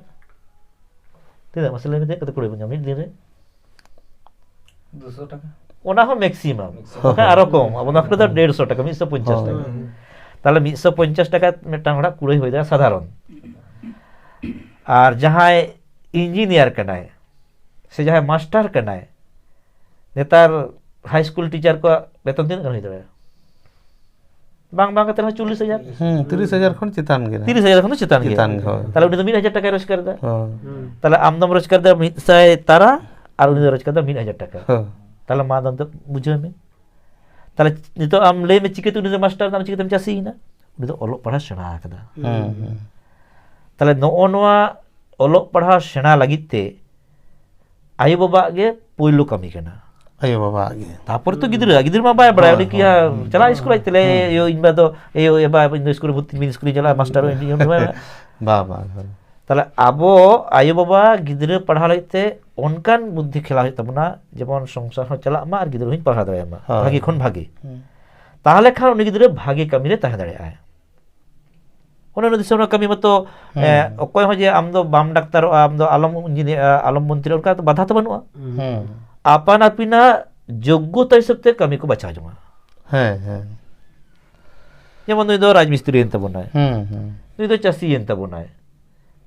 ᱛᱤᱱᱟᱹᱜ? ᱢᱟᱥᱮ ᱞᱟᱹᱭ ᱢᱮ, ᱛᱤᱱᱟᱹᱜ ᱠᱟᱛᱮ ᱠᱩᱲᱟᱹᱭ ᱵᱚᱱ ᱧᱟᱢᱟ ᱢᱤᱫ ᱫᱤᱱ ᱨᱮ? ᱫᱩᱥᱚ ᱴᱟᱠᱟ᱾ ᱚᱱᱟ ᱦᱚᱸ maximum᱾ Maximum᱾ ᱵᱟᱠᱷᱟᱱ ᱟᱨᱚ ᱠᱚᱢ᱾ ᱟᱵᱚ ᱱᱚᱣᱟ ᱠᱚᱨᱮ ᱫᱚ ᱰᱮᱲᱥᱚ ᱴᱟᱠᱟ, ᱢᱤᱫᱥᱚ ᱯᱚᱧᱪᱟᱥ ᱴᱟᱠᱟ᱾ ᱦᱳᱭ᱾ ᱛᱟᱦᱞᱮ ᱢᱤᱫᱥᱚ ᱯᱚᱧᱪᱟᱥ ᱴᱟᱠᱟ ᱢᱤᱫᱴᱟᱝ ᱦᱚᱲᱟᱜ ᱠᱩᱲᱟᱹᱭ ᱦᱩᱭ ᱫᱟᱲᱮᱭᱟᱜᱼᱟ ᱥᱟᱫᱷᱟᱨᱚᱱ᱾ ᱟᱨ ᱡᱟᱦᱟᱸᱭ ᱤᱧᱡᱤᱱᱤᱭᱟᱨ ᱠᱟᱱᱟᱭ, ᱥᱮ ᱡᱟᱦᱟᱸᱭ ᱢᱟᱥᱴᱟᱨ ᱠᱟᱱᱟᱭ, ᱱᱮᱛᱟᱨ ᱦᱟᱭ ᱥᱠᱩᱞ ᱴᱤᱪᱟᱨ ᱠᱚᱣᱟᱜ ᱵᱮᱛᱚᱱ ᱛᱤᱱᱟᱹᱜ ᱜᱟᱱ ᱦᱩᱭ ᱫᱟᱲᱮᱭᱟᱜᱼᱟ? ᱵᱟᱝ, ᱵᱟᱝ ᱠᱟᱛᱮ ᱨᱮᱦᱚᱸ ᱪᱚᱞᱞᱤᱥ ᱦᱟᱡᱟᱨ᱾ ᱦᱩᱸ, ᱛᱤᱨᱤᱥ ᱦᱟᱡᱟᱨ ᱠᱷᱚᱱ ᱪᱮᱛᱟᱱ ᱜᱮ᱾ ᱛᱤᱨᱤᱥ ᱦᱟᱡᱟᱨ ᱠᱷᱚᱱ ᱫᱚ ᱪᱮᱛᱟᱱ ᱜᱮᱭᱟ᱾ ᱪᱮᱛᱟᱱ ᱜᱮ, ᱦᱳᱭ᱾ ᱛᱟᱦᱞᱮ ᱩᱱᱤ ᱫᱚ ᱢᱤᱫ ᱦᱟᱡᱟᱨ ᱴᱟᱠᱟᱭ ᱨᱳᱡᱽᱜᱟᱨ ᱮᱫᱟ᱾ ᱦᱳᱭ᱾ ᱦᱩᱸ᱾ ᱛᱟᱦᱞᱮ ᱟᱢ ᱫᱚᱢ ᱨᱳᱡᱽᱜᱟᱨ ᱮᱫᱟ ᱢᱤᱫ ᱥᱟᱭ ᱛᱟᱨᱟ, ᱟᱨ ᱩᱱᱤ ᱫᱚ ᱨᱳᱡᱽᱜᱟᱨ ᱮᱫᱟ ᱢᱤᱫ ᱦᱟᱡᱟᱨ ᱴᱟᱠᱟ᱾ ᱦᱳᱭ᱾ ᱛᱟᱦᱞᱮ ᱢᱟ ᱫᱚ ᱵᱩᱡᱷᱟᱹᱣ ᱢᱮ᱾ ᱛᱟᱦᱞᱮ ᱱᱤᱛᱚᱜ ᱟᱢ ᱞᱟᱹᱭ ᱢᱮ, ᱪᱤᱠᱟᱹᱛᱮ ᱩᱱᱤ ᱫᱚ ᱢᱟᱥᱴᱟᱨ ᱫᱚ, ᱟᱢ ᱪᱤᱠᱟᱹᱛᱮᱢ ᱪᱟᱹᱥᱤᱭᱮᱱᱟ? ᱩᱱᱤ ᱫᱚ ᱚᱞᱚᱜ ᱯᱟᱲᱦᱟᱣ ᱥᱮᱬᱟ ᱟᱠᱟᱫᱟ᱾ ᱦᱩᱸ, ᱦᱩᱸ᱾ ᱛᱟᱦᱞᱮ ᱱᱚᱜᱼᱚ ᱱᱚᱣᱟ ᱚᱞᱚᱜ ᱯᱟᱲᱦᱟᱣ ᱥᱮᱬᱟ ᱞᱟᱹᱜᱤᱫ ᱛᱮ ᱟᱭᱳ ᱵᱟᱵᱟᱣᱟᱜ ᱜᱮ ᱯᱳᱭᱞᱳ ᱠᱟᱹᱢᱤ ᱠᱟᱱᱟ᱾ ᱟᱭᱳ ᱵᱟᱵᱟᱣᱟᱜ ᱜᱮ᱾ ᱛᱟᱨᱯᱚᱨ ᱛᱚ ᱜᱤᱫᱽᱨᱟᱹ, ᱜᱤᱫᱽᱨᱟᱹ ᱢᱟ ᱵᱟᱭ ᱵᱟᱲᱟᱭᱟ, ᱦᱳᱭ, ᱩᱱᱤ ᱠᱤ ᱦᱳᱭ, ᱦᱟᱸᱜ ᱦᱳᱭ᱾ ᱪᱟᱞᱟᱜ ᱥᱠᱩᱞ ᱟᱡ ᱛᱮ ᱞᱟᱹᱭ, ᱦᱩᱸ᱾ "ᱟᱭᱳ, ᱤᱧ ᱵᱟ ᱫᱚ, ᱟᱭᱳ, ᱮ ᱵᱟ, ᱤᱧ ᱫᱚ ᱥᱠᱩᱞ ᱨᱮ ᱵᱷᱚᱨᱛᱤ ᱢᱤᱧ, ᱥᱠᱩᱞ ᱨᱤᱧ ᱪᱟᱞᱟᱜᱼᱟ, ᱢᱟᱥᱴᱟᱨ ᱤᱧ ᱵᱟᱭ ᱵᱟᱲᱟᱭᱟ?" ᱵᱟ, ᱵᱟ, ᱵᱟ᱾ ᱛᱟᱦᱞᱮ ᱟᱵᱚ ᱟᱭᱳ ᱵᱟᱵᱟ ᱜᱤᱫᱽᱨᱟᱹ ᱯᱟᱲᱦᱟᱣ ᱞᱟᱹᱜᱤᱫ ᱛᱮ ᱚᱱᱠᱟᱱ ᱵᱩᱫᱽᱫᱷᱤ ᱠᱷᱮᱞᱟ ᱦᱩᱭᱩᱜ ᱛᱟᱵᱚᱱᱟ, ᱡᱮᱢᱚᱱ ᱥᱚᱝᱥᱟᱨ ᱦᱚᱸ ᱪᱟᱞᱟᱜ ᱢᱟ ᱟᱨ ᱜᱤᱫᱽᱨᱟᱹ ᱦᱚᱸᱧ ᱯᱟᱲᱦᱟᱣ ᱫᱟᱲᱮᱭᱟᱭ ᱢᱟ, ᱦᱳᱭ᱾ ᱵᱷᱟᱹᱜᱤ ᱠᱷᱚᱱ ᱵᱷᱟᱹᱜᱤ᱾ ᱦᱩᱸ᱾ ᱛᱟᱦᱞᱮ ᱠᱷᱟᱱ ᱩᱱᱤ ᱜᱤᱫᱽᱨᱟᱹ ᱵᱷᱟᱹᱜᱤ ᱠᱟᱹᱢᱤ ᱨᱮ ᱛᱟᱦᱮᱸ ᱫᱟᱲᱮᱭᱟᱜᱼᱟᱭ᱾ ᱚᱱᱮ ᱚᱱᱟ ᱫᱤᱥᱚᱢ ᱨᱮᱱᱟᱜ ᱠᱟᱹᱢᱤ ᱢᱟᱛᱚ, ᱦᱩᱸ᱾ ᱮ, ᱚᱠᱚᱭ ᱦᱚᱸ ᱡᱮ ᱟᱢ ᱫᱚ ᱵᱟᱢ ᱰᱟᱠᱛᱟᱨᱚᱜᱼᱟ, ᱟᱢ ᱫᱚ ᱟᱞᱚᱢ ᱤᱧᱡᱤᱱᱤᱭᱟᱨ, ᱟᱞᱚᱢ ᱢᱚᱱᱛᱨᱤ, ᱚᱱᱠᱟ ᱫᱚ ᱵᱟᱫᱷᱟ ᱛᱚ ᱵᱟᱹᱱᱩᱜᱼᱟ᱾ ᱦᱩᱸ᱾ ᱟᱯᱟᱱ ᱟᱹᱯᱤᱱᱟᱜ ᱡᱳᱜᱽᱜᱚᱛᱟ ᱦᱤᱥᱟᱹᱵ ᱛᱮ ᱠᱟᱹᱢᱤ ᱠᱚ ᱵᱟᱪᱷᱟᱣ ᱡᱚᱝᱟ᱾ ᱦᱮᱸ, ᱦᱮᱸ᱾ ᱡᱮᱢᱚᱱ ᱱᱩᱭ ᱫᱚ ᱨᱟᱡᱽ ᱢᱤᱥᱛᱨᱤ ᱭᱮᱱ ᱛᱟᱵᱚᱱᱟᱭ᱾ ᱦᱩᱸ, ᱦᱩᱸ᱾ ᱱᱩᱭ ᱫᱚ ᱪᱟᱹᱥᱤ ᱭᱮᱱ ᱛᱟᱵᱚᱱᱟᱭ᱾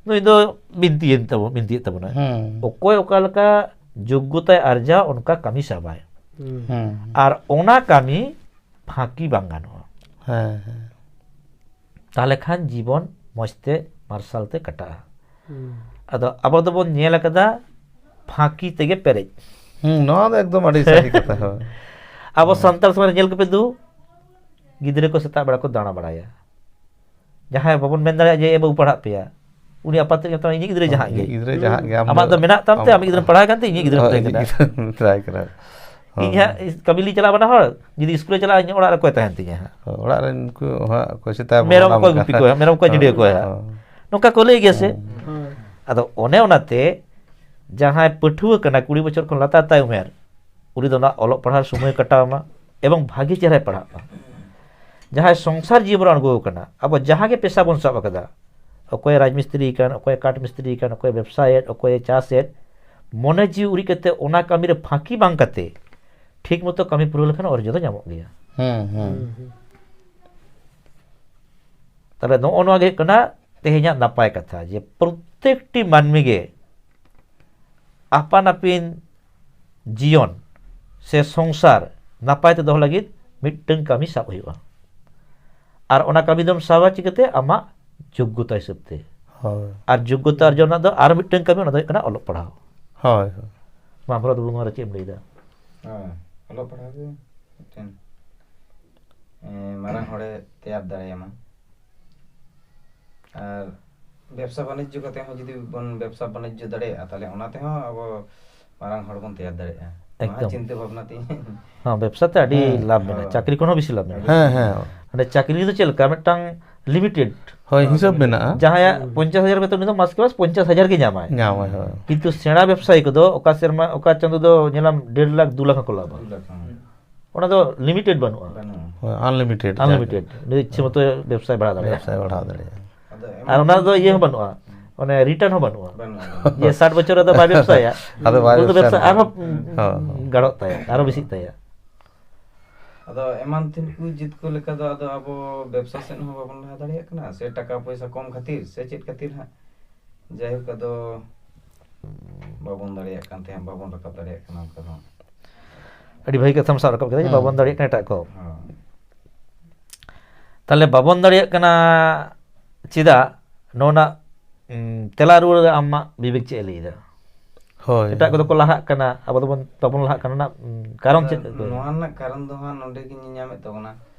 ᱱᱩᱭ ᱫᱚ ᱵᱤᱱᱛᱤᱭᱮᱱ ᱛᱟᱵᱚ-, ᱵᱤᱱᱛᱤᱭᱮᱫ ᱛᱟᱵᱚᱱᱟᱭ᱾ ᱦᱩᱸ᱾ ᱚᱠᱚᱭ ᱚᱠᱟ ᱞᱮᱠᱟ ᱡᱳᱜᱽᱜᱚᱛᱟᱭ ᱟᱨᱡᱟᱣ, ᱚᱱᱠᱟ ᱠᱟᱹᱢᱤ ᱥᱟᱵᱟᱭ᱾ ᱦᱩᱸ᱾ ᱟᱨ ᱚᱱᱟ ᱠᱟᱹᱢᱤ ᱯᱷᱟᱸᱠᱤ ᱵᱟᱝ ᱜᱟᱱᱚᱜᱼᱟ᱾ ᱦᱮᱸ, ᱦᱮᱸ᱾ ᱛᱟᱦᱞᱮ ᱠᱷᱟᱱ ᱡᱤᱵᱚᱱ ᱢᱚᱡᱽ ᱛᱮ ᱢᱟᱨᱥᱟᱞ ᱛᱮ ᱠᱟᱴᱟᱜᱼᱟ᱾ ᱦᱩᱸ᱾ ᱟᱫᱚ ᱟᱵᱚ ᱫᱚᱵᱚᱱ ᱧᱮᱞ ᱟᱠᱟᱫᱟ ᱯᱷᱟᱸᱠᱤ ᱛᱮᱜᱮ ᱯᱮᱨᱮᱡ᱾ ᱦᱩᱸ, ᱱᱚᱣᱟ ᱫᱚ ᱮᱠᱫᱚᱢ ᱟᱹᱰᱤ ᱥᱟᱹᱨᱤ ᱠᱟᱛᱷᱟ, ᱦᱳᱭ᱾ ᱟᱵᱚ ᱦᱮᱸ᱾ ᱥᱟᱱᱛᱟᱲ ᱥᱚᱢᱟᱡᱽ ᱨᱮ ᱧᱮᱞ ᱠᱚᱯᱮ ᱫᱩ, ᱜᱤᱫᱽᱨᱟᱹ ᱠᱚ ᱥᱮᱛᱟᱜ ᱵᱮᱲᱟ ᱠᱚ ᱫᱟᱬᱟ ᱵᱟᱲᱟᱭᱟ᱾ ᱡᱟᱦᱟᱸᱭ ᱵᱟᱵᱚᱱ ᱢᱮᱱ ᱫᱟᱲᱮᱭᱟᱜᱼᱟ ᱡᱮ, "ᱮ ᱵᱟᱹᱵᱩ, ᱯᱟᱲᱦᱟᱜ ᱯᱮᱭᱟ", ᱩᱱᱤ ᱟᱯᱟᱛ ᱛᱮᱜᱮ ᱢᱮᱛᱟᱢᱟ, "ᱤᱧᱤᱡ ᱜᱤᱫᱽᱨᱟᱹ ᱡᱟᱦᱟᱸ ᱜᱮ᱾ ᱤᱧᱤᱡ ᱜᱤᱫᱽᱨᱟᱹ ᱡᱟᱦᱟᱸ ᱜᱮ, ᱟᱢ ᱟᱢᱟᱜ ᱫᱚ ᱫᱚ ᱢᱮᱱᱟᱜ ᱛᱟᱢ ᱛᱮ, ᱟᱢ ᱟᱢᱤᱡ ᱜᱤᱫᱽᱨᱟᱹᱢ ᱯᱟᱲᱦᱟᱣ ᱠᱟᱱ ᱛᱮ, ᱤᱧᱤᱡ ᱜᱤᱫᱽᱨᱟᱹᱢ ᱦᱳᱭ, ᱯᱟᱲᱦᱟᱣ ᱤᱧᱤᱡ ᱠᱟᱱᱟ?" ᱜᱤᱫᱽᱨᱟᱹᱢ ᱯᱟᱲᱦᱟᱣ ᱠᱟᱱᱟ᱾ ᱦᱳᱭ᱾ ᱤᱧ ᱦᱟᱸᱜ ᱠᱟᱹᱢᱤ ᱞᱤᱧ ᱪᱟᱞᱟᱜᱼᱟ ᱵᱟᱱᱟ ᱦᱚᱲ, ᱡᱩᱫᱤ ᱤᱥᱠᱩᱞ ᱨᱮ ᱪᱟᱞᱟᱜᱼᱟ, ᱤᱧ ᱚᱲᱟᱜ ᱨᱮ ᱚᱠᱚᱭ ᱛᱟᱦᱮᱱ ᱛᱤᱧᱟ ᱦᱟᱸᱜ? ᱦᱳᱭ, ᱚᱲᱟᱜ ᱨᱮᱱ ᱠᱚ ᱦᱟᱸᱜ ᱚᱠᱚᱭ ᱥᱮᱛᱟ ᱵᱚᱱ ᱢᱮᱨᱚᱢ ᱚᱱᱟ ᱚᱠᱚᱭ ᱵᱟᱠᱷᱨᱟ᱾ ᱜᱩᱯᱤ ᱠᱚᱣᱟ, ᱢᱮᱨᱚᱢ ᱚᱠᱚᱭ ᱪᱤᱰᱤᱭᱟᱹ ᱠᱚᱣᱟ ᱦᱟᱸᱜ? ᱦᱳᱭ᱾ ᱱᱚᱝᱠᱟ ᱠᱚ ᱞᱟᱹᱭ ᱜᱮᱭᱟ ᱥᱮ? ᱦᱩᱸ᱾ ᱟᱫᱚ ᱚᱱᱮ ᱚᱱᱟᱛᱮ ᱡᱟᱦᱟᱸᱭ ᱯᱟᱹᱴᱷᱩᱣᱟᱹ ᱠᱟᱱᱟ, ᱠᱩᱲᱤ ᱵᱚᱪᱷᱚᱨ ᱠᱷᱚᱱ ᱞᱟᱛᱟᱨ ᱛᱟᱭ ᱩᱢᱮᱨ, ᱩᱱᱤ ᱫᱚ ᱚᱱᱟ ᱚᱞᱚᱜ ᱯᱟᱲᱦᱟᱣ ᱥᱚᱢᱚᱭ ᱠᱟᱴᱟᱣ ᱢᱟ ᱮᱵᱚᱝ ᱵᱷᱟᱜᱮ ᱪᱮᱦᱨᱟᱭ ᱯᱟᱲᱦᱟᱜ ᱢᱟ᱾ ᱡᱟᱦᱟᱸᱭ ᱥᱚᱝᱥᱟᱨ ᱡᱤᱭᱚᱱ ᱨᱮ ᱟᱬᱜᱚ ᱟᱠᱟᱱᱟ, ᱟᱵᱚ ᱡᱟᱦᱟᱸ ᱜᱮ ᱯᱮᱥᱟ ᱵᱚᱱ ᱥᱟᱵ ᱟᱠᱟᱫᱟ, ᱚᱠᱚᱭ ᱨᱟᱡᱽ ᱢᱤᱥᱛᱨᱤ ᱠᱟᱱ, ᱚᱠᱚᱭ ᱠᱟᱴ ᱢᱤᱥᱛᱨᱤ ᱠᱟᱱ, ᱚᱠᱚᱭ ᱵᱮᱵᱽᱥᱟᱭᱮᱫ, ᱚᱠᱚᱭ ᱪᱟᱥᱮᱫ, ᱢᱚᱱᱮ ᱡᱤᱣᱤ ᱩᱨᱤᱡ ᱠᱟᱛᱮ ᱚᱱᱟ ᱠᱟᱹᱢᱤ ᱨᱮ ᱯᱷᱟᱸᱠᱤ ᱵᱟᱝ ᱠᱟᱛᱮ ᱴᱷᱤᱠ ᱢᱚᱛᱚ ᱠᱟᱹᱢᱤ ᱯᱩᱨᱟᱹᱣ ᱞᱮᱠᱷᱟᱱ ᱚᱨᱡᱚ ᱫᱚ ᱧᱟᱢᱚᱜ ᱜᱮᱭᱟ᱾ ᱦᱩᱸ, ᱦᱩᱸ᱾ ᱦᱩᱸ, ᱦᱩᱸ᱾ ᱛᱟᱦᱞᱮ ᱱᱚᱜᱼᱚ ᱱᱚᱣᱟ ᱜᱮ ᱦᱩᱭᱩᱜ ᱠᱟᱱᱟ ᱛᱮᱦᱮᱧᱟᱜ ᱱᱟᱯᱟᱭ ᱠᱟᱛᱷᱟ, ᱡᱮ ᱯᱨᱚᱛᱮᱠᱴᱤ ᱢᱟᱹᱱᱢᱤ ᱜᱮ ᱟᱯᱟᱱ ᱟᱹᱯᱤᱱ ᱡᱤᱭᱚᱱ ᱥᱮ ᱥᱚᱝᱥᱟᱨ ᱱᱟᱯᱟᱭ ᱛᱮ ᱫᱚᱦᱚ ᱞᱟᱹᱜᱤᱫ ᱢᱤᱫᱴᱟᱝ ᱠᱟᱹᱢᱤ ᱥᱟᱵ ᱦᱩᱭᱩᱜᱼᱟ᱾ ᱟᱨ ᱚᱱᱟ ᱠᱟᱹᱢᱤ ᱫᱚᱢ ᱥᱟᱵᱟ ᱪᱤᱠᱟᱹᱛᱮ? ᱟᱢᱟᱜ ᱡᱳᱜᱽᱜᱚᱛᱟ ᱦᱤᱥᱟᱹᱵ ᱛᱮ᱾ ᱦᱳᱭ᱾ ᱟᱨ ᱡᱳᱜᱽᱜᱚᱛᱟ ᱚᱨᱡᱚᱱ ᱨᱮᱱᱟᱜ ᱫᱚ ᱟᱨ ᱢᱤᱫᱴᱟᱝ ᱠᱟᱹᱢᱤ, ᱚᱱᱟ ᱫᱚ ᱦᱩᱭᱩᱜ ᱠᱟᱱᱟ ᱚᱞᱚᱜ ᱯᱟᱲᱦᱟᱣ᱾ ᱦᱳᱭ, ᱦᱳᱭ᱾ ᱢᱟ ᱵᱷᱚᱨᱚᱛ ᱵᱟᱹᱵᱩ, ᱱᱚᱣᱟ ᱨᱮ ᱪᱮᱫ ᱮᱢ ᱞᱟᱹᱭᱫᱟ? ᱦᱮᱸ, ᱚᱞᱚᱜ ᱯᱟᱲᱦᱟᱣ ᱜᱮ ᱢᱤᱫᱴᱮᱱ, ᱮᱸ, ᱢᱟᱨᱟᱝ ᱦᱚᱲᱮ ᱛᱮᱭᱟᱨ ᱫᱟᱲᱮᱭᱟᱢᱟ᱾ ᱟᱨ ᱵᱮᱵᱽᱥᱟ ᱵᱟᱱᱤᱡᱽᱡᱚ ᱠᱟᱛᱮ ᱦᱚᱸ ᱡᱩᱫᱤ ᱵᱚᱱ ᱵᱮᱵᱽᱥᱟ ᱵᱟᱱᱤᱡᱽᱡᱚ ᱫᱟᱲᱮᱭᱟᱜᱼᱟ, ᱛᱟᱦᱞᱮ ᱚᱱᱟ ᱛᱮᱦᱚᱸ ᱟᱵᱚ ᱢᱟᱨᱟᱝ ᱦᱚᱲ ᱵᱚᱱ ᱛᱮᱭᱟᱨ ᱫᱟᱲᱮᱭᱟᱜᱼᱟ᱾ ᱱᱚᱣᱟ ᱮᱠᱫᱚᱢ᱾ ᱪᱤᱱᱛᱟᱹ ᱵᱷᱟᱵᱽᱱᱟ ᱛᱤᱧ᱾ ᱦᱮᱸ, ᱵᱮᱵᱽᱥᱟ ᱛᱮ ᱟᱹᱰᱤ ᱦᱮᱸ᱾ ᱞᱟᱵᱷ ᱢᱮᱱᱟᱜᱼᱟ, ᱦᱳᱭ᱾ ᱪᱟᱹᱠᱨᱤ ᱠᱷᱚᱱ ᱦᱚᱸ ᱵᱮᱥᱤ ᱞᱟᱵᱷ ᱢᱮᱱᱟᱜᱼᱟ᱾ ᱦᱮᱸ, ᱦᱮᱸ᱾ ᱢᱟᱱᱮ ᱪᱟᱹᱠᱨᱤ ᱫᱚ ᱪᱮᱫ ᱞᱮᱠᱟ? ᱢᱤᱫᱴᱟᱝ limited᱾ ᱦᱳᱭ, ᱦᱤᱥᱟᱹᱵ ᱢᱮᱱᱟᱜᱼᱟ᱾ ᱡᱟᱦᱟᱸᱭᱟᱜ ᱦᱩᱸ᱾ ᱯᱚᱧᱪᱟᱥ ᱦᱟᱡᱟᱨ ᱵᱮᱛᱚᱱ, ᱩᱱᱤ ᱫᱚ ᱢᱟᱥ ᱠᱮ ᱢᱟᱥ ᱯᱚᱧᱪᱟᱥ ᱦᱟᱡᱟᱨ ᱜᱮ ᱧᱟᱢᱟᱭ᱾ ᱧᱟᱢᱟᱭ, ᱦᱳᱭ᱾ ᱠᱤᱱᱛᱩ ᱥᱮᱬᱟ ᱵᱮᱵᱽᱥᱟᱭᱤ ᱠᱚᱫᱚ ᱚᱠᱟ ᱥᱮᱨᱢᱟ, ᱚᱠᱟ ᱪᱟᱸᱫᱚ ᱫᱚ ᱧᱮᱞᱟᱢ ᱰᱮᱲ ᱞᱟᱠᱷ, ᱫᱩ ᱞᱟᱠᱷ ᱦᱚᱸᱠᱚ ᱞᱟᱵᱷᱟ᱾ ᱫᱩ ᱞᱟᱠᱷ, ᱦᱩᱸ᱾ ᱚᱱᱟ ᱫᱚ limited ᱵᱟᱹᱱᱩᱜᱼᱟ᱾ ᱵᱟᱹᱱᱩᱜᱼᱟ᱾ ᱦᱳᱭ, unlimited ᱡᱟᱦᱟᱸ unlimited᱾ ᱫᱚ᱾ ᱱᱩᱭ ᱤᱪᱪᱷᱟᱹ ᱢᱚᱛᱚ ᱵᱮᱵᱽᱥᱟᱭ ᱵᱟᱲᱦᱟᱣ ᱫᱟᱲᱮᱭᱟᱜᱼᱟ᱾ ᱵᱮᱵᱽᱥᱟᱭ ᱵᱟᱲᱦᱟᱣ ᱫᱟᱲᱮᱭᱟᱜᱼᱟ᱾ ᱟᱫᱚ ᱮᱢᱚᱱ ᱟᱨ ᱚᱱᱟ ᱫᱚ ᱤᱭᱟᱹ ᱦᱚᱸ ᱵᱟᱹᱱᱩᱜᱼᱟ, ᱢᱟᱱᱮ return ᱦᱚᱸ ᱵᱟᱹᱱᱩᱜᱼᱟ᱾ ᱵᱟᱹᱱᱩᱜᱼᱟ᱾ ᱡᱮ ᱥᱟᱴ ᱵᱚᱪᱷᱚᱨ ᱨᱮᱫᱚ ᱵᱟᱭ ᱵᱮᱵᱽᱥᱟᱭᱟ, ᱦᱟᱱᱮ ᱵᱟᱭ ᱩᱱᱤ ᱫᱚ ᱵᱮᱵᱽᱥᱟ ᱵᱮᱵᱽᱥᱟ ᱟᱨᱦᱚᱸ ᱦᱚᱸ᱾ ᱜᱟᱲᱚᱜ ᱛᱟᱭᱟ, ᱟᱨᱦᱚᱸ ᱵᱮᱥᱤᱜ ᱛᱟᱭᱟ᱾ ᱟᱫᱚ ᱮᱢᱟᱱ ᱛᱤᱱ ᱠᱚ ᱡᱤᱛ ᱠᱚ ᱞᱮᱠᱟ ᱫᱚ ᱟᱫᱚ ᱟᱵᱚ ᱵᱮᱵᱽᱥᱟ ᱥᱮᱫ ᱦᱚᱸ ᱵᱟᱵᱚᱱ ᱞᱟᱦᱟ ᱫᱟᱲᱮᱭᱟᱜ ᱠᱟᱱᱟ, ᱥᱮ ᱴᱟᱠᱟ ᱯᱚᱭᱥᱟ ᱠᱚᱢ ᱠᱷᱟᱹᱛᱤᱨ, ᱥᱮ ᱪᱮᱫ ᱠᱷᱟᱹᱛᱤᱨ ᱦᱟᱸᱜ, ᱡᱟᱭᱦᱳᱠ, ᱟᱫᱚ ᱵᱟᱵᱚᱱ ᱫᱟᱲᱮᱭᱟᱜ ᱠᱟᱱ ᱛᱟᱦᱮᱸᱫ, ᱵᱟᱵᱚᱱ ᱨᱟᱠᱟᱵ ᱫᱟᱲᱮᱭᱟᱜ ᱠᱟᱱᱟ ᱚᱱᱠᱟ ᱫᱚ᱾ ᱟᱹᱰᱤ ᱵᱷᱟᱹᱜᱤ ᱠᱟᱛᱷᱟᱢ ᱥᱟᱵ ᱨᱟᱠᱟᱵ ᱠᱮᱫᱟ, ᱡᱮ ᱦᱮᱸ᱾ ᱵᱟᱵᱚᱱ ᱫᱟᱲᱮᱭᱟᱜ ᱠᱟᱱᱟ ᱮᱴᱟᱜ ᱠᱚ᱾ ᱦᱮᱸ᱾ ᱛᱟᱦᱞᱮ ᱵᱟᱵᱚᱱ ᱫᱟᱲᱮᱭᱟᱜ ᱠᱟᱱᱟ ᱪᱮᱫᱟᱜ? ᱱᱚᱣᱟ ᱨᱮᱱᱟᱜ, ᱩᱸ, ᱛᱮᱞᱟ ᱨᱩᱣᱟᱹᱲ ᱨᱮ ᱟᱢᱟᱜ ᱵᱤᱵᱮᱠ ᱪᱮᱫ ᱮ ᱞᱟᱹᱭ ᱮᱫᱟ? ᱦᱳᱭ᱾ ᱮᱴᱟᱜ ᱠᱚᱫᱚ ᱠᱚ ᱞᱟᱦᱟᱜ ᱠᱟᱱᱟ, ᱟᱵᱚ ᱫᱚᱵᱚᱱ, ᱵᱟᱵᱚᱱ ᱞᱟᱦᱟᱜ ᱠᱟᱱᱟ, ᱚᱱᱟ, ᱩᱸ, ᱠᱟᱨᱚᱱ ᱟᱫᱚ ᱪᱮᱫ? ᱱᱚᱣᱟ ᱨᱮᱱᱟᱜ ᱠᱟᱨᱚᱱ ᱫᱚ ᱦᱟᱸᱜ ᱱᱚᱰᱮ ᱜᱮ ᱧᱮᱧᱟᱢᱮᱫ ᱛᱟᱵᱚᱱᱟ,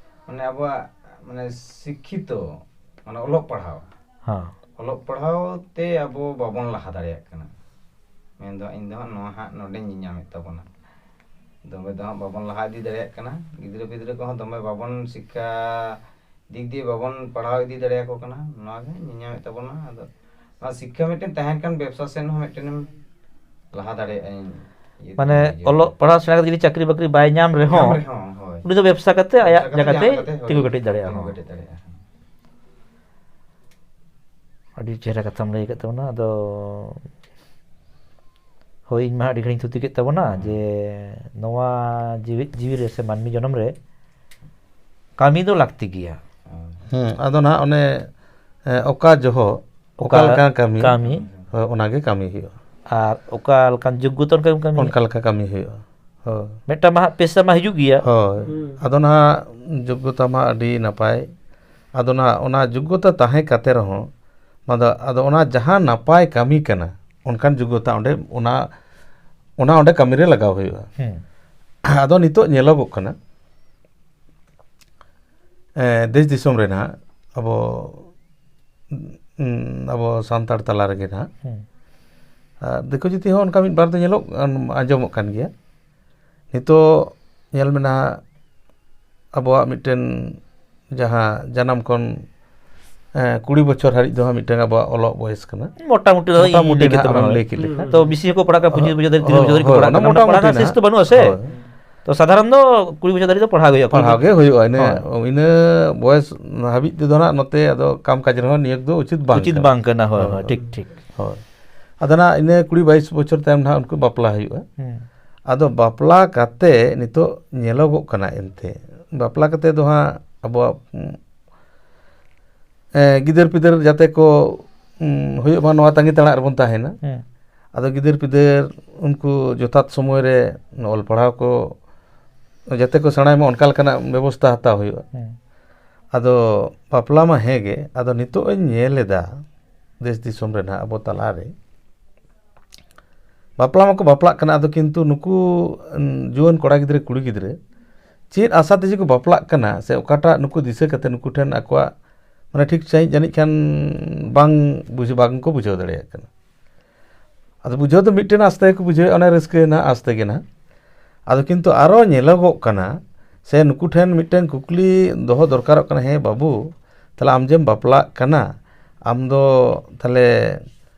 ᱢᱟᱱᱮ ᱟᱵᱚᱣᱟᱜ, ᱢᱟᱱᱮ ᱥᱤᱠᱠᱷᱤᱛᱚ, ᱢᱟᱱᱮ ᱚᱞᱚᱜ ᱯᱟᱲᱦᱟᱣ᱾ ᱦᱮᱸ᱾ ᱚᱞᱚᱜ ᱯᱟᱲᱦᱟᱣ ᱛᱮ ᱟᱵᱚ ᱵᱟᱵᱚᱱ ᱞᱟᱦᱟ ᱫᱟᱲᱮᱭᱟᱜ ᱠᱟᱱᱟ᱾ ᱢᱮᱱᱫᱚ ᱤᱧ ᱫᱚ ᱦᱟᱸᱜ ᱱᱚᱣᱟ ᱦᱟᱸᱜ ᱱᱚᱰᱮᱧ ᱧᱮᱧᱟᱢᱮᱫ ᱛᱟᱵᱚᱱᱟ᱾ ᱫᱚᱢᱮ ᱫᱚ ᱦᱟᱸᱜ ᱵᱟᱵᱚᱱ ᱞᱟᱦᱟ ᱤᱫᱤ ᱫᱟᱲᱮᱭᱟᱜ ᱠᱟᱱᱟ᱾ ᱜᱤᱫᱽᱨᱟᱹ ᱯᱤᱫᱽᱨᱟᱹ ᱠᱚᱦᱚᱸ ᱫᱚᱢᱮ ᱵᱟᱵᱚᱱ ᱥᱤᱠᱠᱷᱟ ᱫᱤᱠ ᱫᱤᱭᱮ ᱵᱟᱵᱚᱱ ᱯᱟᱲᱦᱟᱣ ᱤᱫᱤ ᱫᱟᱲᱮᱭᱟᱠᱚ ᱠᱟᱱᱟ, ᱱᱚᱣᱟ ᱜᱮ ᱧᱮᱧᱟᱢᱮᱫ ᱛᱟᱵᱚᱱᱟ᱾ ᱟᱫᱚ ᱱᱚᱣᱟ ᱥᱤᱠᱠᱷᱟ ᱢᱤᱫᱴᱮᱱ ᱛᱟᱦᱮᱱ ᱠᱷᱟᱱ ᱵᱮᱵᱽᱥᱟ ᱥᱮᱱ ᱦᱚᱸ ᱢᱤᱫᱴᱮᱱᱮᱢ ᱞᱟᱦᱟ ᱫᱟᱲᱮᱭᱟᱜᱼᱟ᱾ ᱤᱧ ᱤᱭᱟᱹ ᱢᱟᱱᱮ ᱛᱮᱧ ᱵᱩᱡᱷᱟᱹᱣᱟ᱾ ᱚᱞᱚᱜ ᱯᱟᱲᱦᱟᱣ ᱥᱮᱬᱟ ᱠᱟᱛᱮ ᱡᱩᱫᱤ ᱪᱟᱹᱠᱨᱤ ᱵᱟᱹᱠᱨᱤ ᱵᱟᱭ ᱧᱟᱢ ᱨᱮᱦᱚᱸ, ᱧᱟᱢ ᱨᱮᱦᱚᱸ, ᱦᱳᱭ᱾ ᱩᱱᱤ ᱫᱚ ᱵᱮᱵᱽᱥᱟ ᱠᱟᱛᱮ ᱟᱭᱟᱜ ᱵᱮᱵᱽᱥᱟ ᱠᱟᱛᱮ ᱡᱟᱸᱜᱟ ᱛᱮ ᱡᱟᱦᱟᱸ ᱞᱮᱠᱟᱛᱮ, ᱦᱳᱭ, ᱛᱤᱸᱜᱩ ᱠᱮᱴᱮᱡ ᱫᱟᱲᱮᱭᱟᱜᱼᱟ᱾ ᱛᱤᱸᱜᱩ ᱦᱚᱸ᱾ ᱠᱮᱴᱮᱡ ᱫᱟᱲᱮᱭᱟᱜᱼᱟ᱾ ᱟᱹᱰᱤ ᱪᱮᱦᱨᱟ ᱠᱟᱛᱷᱟᱢ ᱞᱟᱹᱭ ᱟᱠᱟᱫ ᱛᱟᱵᱚᱱᱟ᱾ ᱟᱫᱚ ᱦᱳᱭ, ᱤᱧ ᱢᱟ ᱟᱹᱰᱤ ᱜᱷᱟᱹᱲᱤᱡ ᱤᱧ ᱛᱷᱩᱛᱤ ᱠᱮᱫ ᱛᱟᱵᱚᱱᱟ, ᱦᱩᱸ᱾ ᱡᱮ ᱱᱚᱣᱟ ᱡᱤᱣᱤᱫ ᱡᱤᱣᱤ ᱨᱮ ᱥᱮ ᱢᱟᱹᱱᱢᱤ ᱡᱚᱱᱚᱢ ᱨᱮ ᱠᱟᱹᱢᱤ ᱫᱚ ᱞᱟᱹᱠᱛᱤ ᱜᱮᱭᱟ᱾ ᱦᱩᱸ᱾ ᱦᱩᱸ, ᱟᱫᱚ ᱱᱟᱦᱟᱜ ᱚᱱᱮ, ᱮ, ᱚᱠᱟ ᱡᱚᱦᱚᱜ, ᱚᱠᱟ ᱚᱠᱟ ᱞᱮᱠᱟᱱ ᱠᱟᱹᱢᱤ, ᱠᱟᱹᱢᱤ᱾ ᱦᱳᱭ, ᱚᱱᱟᱜᱮ ᱠᱟᱹᱢᱤ ᱦᱩᱭᱩᱜᱼᱟ᱾ ᱟᱨ ᱚᱠᱟ ᱞᱮᱠᱟᱱ ᱡᱳᱜᱽᱜᱚᱛᱟ ᱚᱱᱠᱟ ᱜᱮᱢ ᱠᱟᱹᱢᱤᱭᱟ᱾ ᱚᱱᱠᱟ ᱞᱮᱠᱟ ᱠᱟᱹᱢᱤ ᱦᱩᱭᱩᱜᱼᱟ᱾ ᱦᱳᱭ᱾ ᱢᱤᱫᱴᱟᱝ ᱢᱟ ᱦᱟᱸᱜ ᱯᱮᱥᱟ ᱢᱟ ᱦᱤᱡᱩᱜ ᱜᱮᱭᱟ᱾ ᱦᱳᱭ᱾ ᱦᱩᱸ᱾ ᱟᱫᱚ ᱱᱟᱦᱟᱜ ᱡᱳᱜᱽᱜᱚᱛᱟ ᱢᱟ ᱟᱹᱰᱤ ᱱᱟᱯᱟᱭ᱾ ᱟᱫᱚ ᱱᱟᱦᱟᱜ ᱚᱱᱟ ᱡᱳᱜᱽᱜᱚᱛᱟ ᱛᱟᱦᱮᱸ ᱠᱟᱛᱮ ᱨᱮᱦᱚᱸ, ᱟᱫᱚ, ᱟᱫᱚ ᱚᱱᱟ ᱡᱟᱦᱟᱸ ᱱᱟᱯᱟᱭ ᱠᱟᱹᱢᱤ ᱠᱟᱱᱟ, ᱚᱱᱠᱟᱱ ᱡᱳᱜᱽᱜᱚᱛᱟ ᱚᱸᱰᱮ, ᱚᱱᱟ, ᱚᱱᱟ ᱚᱸᱰᱮ ᱠᱟᱹᱢᱤ ᱨᱮ ᱞᱟᱜᱟᱣ ᱦᱩᱭᱩᱜᱼᱟ᱾ ᱦᱩᱸ᱾ ᱟᱫᱚ ᱱᱤᱛᱚᱜ ᱧᱮᱞᱚᱜᱚᱜ ᱠᱟᱱᱟ, ᱮ, ᱫᱮᱥ ᱫᱤᱥᱚᱢ ᱨᱮ ᱱᱟᱦᱟᱜ ᱟᱵᱚ, ᱩᱸ, ᱟᱵᱚ ᱥᱟᱱᱛᱟᱲ ᱛᱟᱞᱟ ᱨᱮᱜᱮ ᱱᱟᱦᱟᱜ, ᱦᱩᱸ᱾ ᱟᱨ ᱫᱤᱠᱩ ᱡᱟᱹᱛᱤ ᱦᱚᱸ ᱚᱱᱠᱟ ᱢᱤᱫ ᱵᱟᱨ ᱫᱚ ᱧᱮᱞᱚᱜ, ᱟᱸᱡᱚᱢᱚᱜ ᱠᱟᱱ ᱜᱮᱭᱟ᱾ ᱱᱤᱛᱚᱜ ᱧᱮᱞ ᱢᱮ ᱱᱟᱦᱟᱜ, ᱟᱵᱚᱣᱟᱜ ᱢᱤᱫᱴᱮᱱ ᱡᱟᱦᱟᱸ ᱡᱟᱱᱟᱢ ᱠᱷᱚᱱ, ᱮ, ᱠᱩᱲᱤ ᱵᱚᱪᱷᱚᱨ ᱦᱟᱹᱨᱤᱡ ᱫᱚ ᱦᱟᱸᱜ ᱢᱤᱫᱴᱟᱝ ᱟᱵᱚᱣᱟᱜ ᱚᱞᱚᱜ ᱵᱚᱭᱮᱥ ᱠᱟᱱᱟ᱾ ᱢᱚᱴᱟᱢᱩᱴᱤ ᱫᱚ ᱤᱧ ᱢᱚᱴᱟᱢᱩᱴᱤ ᱞᱟᱹᱭ ᱠᱮᱫ ᱱᱟᱦᱟᱜ ᱛᱟᱵᱚᱱᱟ᱾ ᱟᱢᱮᱢ ᱞᱟᱹᱭ ᱠᱮᱫ ᱞᱮᱠᱟ᱾ ᱛᱚ ᱵᱮᱥᱤ ᱦᱚᱸᱠᱚ ᱯᱟᱲᱦᱟᱜ ᱠᱟᱱᱟ, ᱯᱚᱸᱪᱤᱥ ᱵᱚᱪᱷᱚᱨ ᱫᱷᱟᱹᱨᱤᱡ, ᱛᱤᱨᱤᱥ ᱦᱳᱭ, ᱵᱚᱪᱷᱚᱨ ᱫᱷᱟᱹᱨᱤᱡ ᱠᱚ ᱦᱳᱭ, ᱯᱟᱲᱦᱟᱜ ᱠᱟᱱᱟ, ᱢᱚᱴᱟᱢᱩᱴᱤ ᱯᱟᱲᱦᱟᱜ ᱨᱮᱱᱟᱜ ᱱᱟᱦᱟᱜ᱾ ᱥᱮᱥ ᱫᱚ ᱵᱟᱹᱱᱩᱜᱼᱟ ᱥᱮ᱾ ᱦᱳᱭ᱾ ᱛᱚ ᱥᱟᱫᱷᱟᱨᱚᱱ ᱫᱚ ᱠᱩᱲᱤ ᱵᱚᱪᱷᱚᱨ ᱫᱷᱟᱹᱨᱤᱡ ᱫᱚ ᱯᱟᱲᱦᱟᱣ ᱜᱮ ᱦᱩᱭᱩᱜᱼᱟ᱾ ᱯᱟᱲᱦᱟᱣ ᱜᱮ ᱦᱩᱭᱩᱜᱼᱟ᱾ ᱤᱱᱟᱹ, ᱦᱳᱭ᱾ ᱤᱱᱟᱹ ᱵᱚᱭᱮᱥ ᱦᱟᱹᱵᱤᱡ ᱛᱮᱫᱚ ᱱᱟᱦᱟᱜ ᱱᱚᱛᱮ ᱟᱫᱚ ᱠᱟᱢ ᱠᱟᱡᱽ ᱨᱮᱦᱚᱸ ᱱᱤᱭᱳᱜᱽ ᱫᱚ ᱩᱪᱤᱛ ᱵᱟᱝ ᱩᱪᱤᱛ ᱠᱟᱱᱟ᱾ ᱵᱟᱝ ᱠᱟᱱᱟ, ᱦᱳᱭ, ᱦᱳᱭ, ᱦᱳᱭ, ᱦᱳᱭ᱾ ᱴᱷᱤᱠ, ᱴᱷᱤᱠ᱾ ᱦᱳᱭ᱾ ᱟᱫᱚ ᱱᱟᱦᱟᱜ ᱤᱱᱟᱹ ᱠᱩᱲᱤ ᱵᱟᱭᱤᱥ ᱵᱚᱪᱷᱚᱨ ᱛᱟᱭᱚᱢ ᱱᱟᱦᱟᱜ ᱩᱱᱠᱩ ᱵᱟᱯᱞᱟ ᱦᱩᱭᱩᱜᱼᱟ᱾ ᱦᱩᱸ᱾ ᱟᱫᱚ ᱵᱟᱯᱞᱟ ᱠᱟᱛᱮ ᱱᱤᱛᱚᱜ ᱧᱮᱞᱚᱜᱚᱜ ᱠᱟᱱᱟ ᱮᱱᱛᱮ, ᱵᱟᱯᱞᱟ ᱠᱟᱛᱮ ᱫᱚ ᱦᱟᱸᱜ ᱟᱵᱚᱣᱟᱜ, ᱩᱸ, ᱮ, ᱜᱤᱫᱟᱹᱨ ᱯᱤᱫᱟᱹᱨ ᱡᱟᱛᱮ ᱠᱚ, ᱩᱸ, ᱦᱩᱭᱩᱜ ᱢᱟ, ᱱᱚᱣᱟ ᱛᱟᱺᱜᱤ ᱛᱟᱲᱟᱜ ᱨᱮᱵᱚᱱ ᱛᱟᱦᱮᱱᱟ᱾ ᱦᱮᱸ᱾ ᱟᱫᱚ ᱜᱤᱫᱟᱹᱨ ᱯᱤᱫᱟᱹᱨ ᱩᱱᱠᱩ ᱡᱚᱛᱷᱟᱛ ᱥᱚᱢᱚᱭ ᱨᱮ ᱚᱞ ᱯᱟᱲᱦᱟᱣ ᱠᱚ ᱡᱟᱛᱮ ᱠᱚ ᱥᱮᱬᱟᱭ ᱢᱟ, ᱚᱱᱠᱟ ᱞᱮᱠᱟᱱᱟᱜ ᱵᱮᱵᱚᱥᱛᱷᱟ ᱦᱟᱛᱟᱣ ᱦᱩᱭᱩᱜᱼᱟ᱾ ᱦᱮᱸ᱾ ᱟᱫᱚ ᱵᱟᱯᱞᱟ ᱢᱟ ᱦᱮᱸ ᱜᱮ, ᱟᱫᱚ ᱱᱤᱛᱚᱜ ᱤᱧ ᱧᱮᱞ ᱮᱫᱟ ᱫᱮᱥ ᱫᱤᱥᱚᱢ ᱨᱮ ᱱᱟᱦᱟᱜ ᱟᱵᱚ ᱛᱟᱞᱟᱨᱮ ᱵᱟᱯᱞᱟ ᱢᱟᱠᱚ ᱵᱟᱯᱞᱟᱜ ᱠᱟᱱᱟ, ᱟᱫᱚ ᱠᱤᱱᱛᱩ ᱱᱩᱠᱩ, ᱩᱸ, ᱡᱩᱣᱟᱹᱱ ᱠᱚᱲᱟ ᱜᱤᱫᱽᱨᱟᱹ, ᱠᱩᱲᱤ ᱜᱤᱫᱽᱨᱟᱹ ᱪᱮᱫ ᱟᱥᱟ ᱛᱮ ᱡᱮ ᱠᱚ ᱵᱟᱯᱞᱟᱜ ᱠᱟᱱᱟ, ᱥᱮ ᱚᱠᱟᱴᱟᱜ ᱱᱩᱠᱩ ᱫᱤᱥᱟᱹ ᱠᱟᱛᱮ ᱱᱩᱠᱩ ᱴᱷᱮᱱ ᱟᱠᱚᱣᱟᱜ, ᱢᱟᱱᱮ, ᱴᱷᱤᱠ ᱥᱟᱺᱦᱤᱡ ᱡᱟᱹᱱᱤᱡ ᱠᱷᱟᱱ ᱵᱟᱝ ᱵᱩᱡᱷᱟᱹᱣ, ᱵᱟᱝ ᱠᱚ ᱵᱩᱡᱷᱟᱹᱣ ᱫᱟᱲᱮᱭᱟᱜ ᱠᱟᱱᱟ᱾ ᱟᱫᱚ ᱵᱩᱡᱷᱟᱹᱣ ᱫᱚ ᱢᱤᱫᱴᱮᱱ ᱟᱥᱛᱮ ᱜᱮᱠᱚ ᱵᱩᱡᱷᱟᱹᱣᱮᱫᱼᱟ, ᱚᱱᱟ ᱨᱟᱹᱥᱠᱟᱹ ᱨᱮᱱᱟᱜ ᱟᱥᱛᱮ ᱜᱮ ᱱᱟᱦᱟᱜ᱾ ᱟᱫᱚ ᱠᱤᱱᱛᱩ ᱟᱨᱚ ᱧᱮᱞᱚᱜᱚᱜ ᱠᱟᱱᱟ, ᱥᱮ ᱱᱩᱠᱩ ᱴᱷᱮᱱ ᱢᱤᱫᱴᱮᱱ ᱠᱩᱠᱞᱤ ᱫᱚᱦᱚ ᱫᱚᱨᱠᱟᱨᱚᱜ ᱠᱟᱱᱟ, ᱦᱮᱸ ᱵᱟᱹᱵᱩ, ᱛᱟᱦᱞᱮ ᱟᱢ ᱡᱮᱢ ᱵᱟᱯᱞᱟᱜ ᱠᱟᱱᱟ, ᱟᱢ ᱫᱚ ᱛᱟᱦᱞᱮ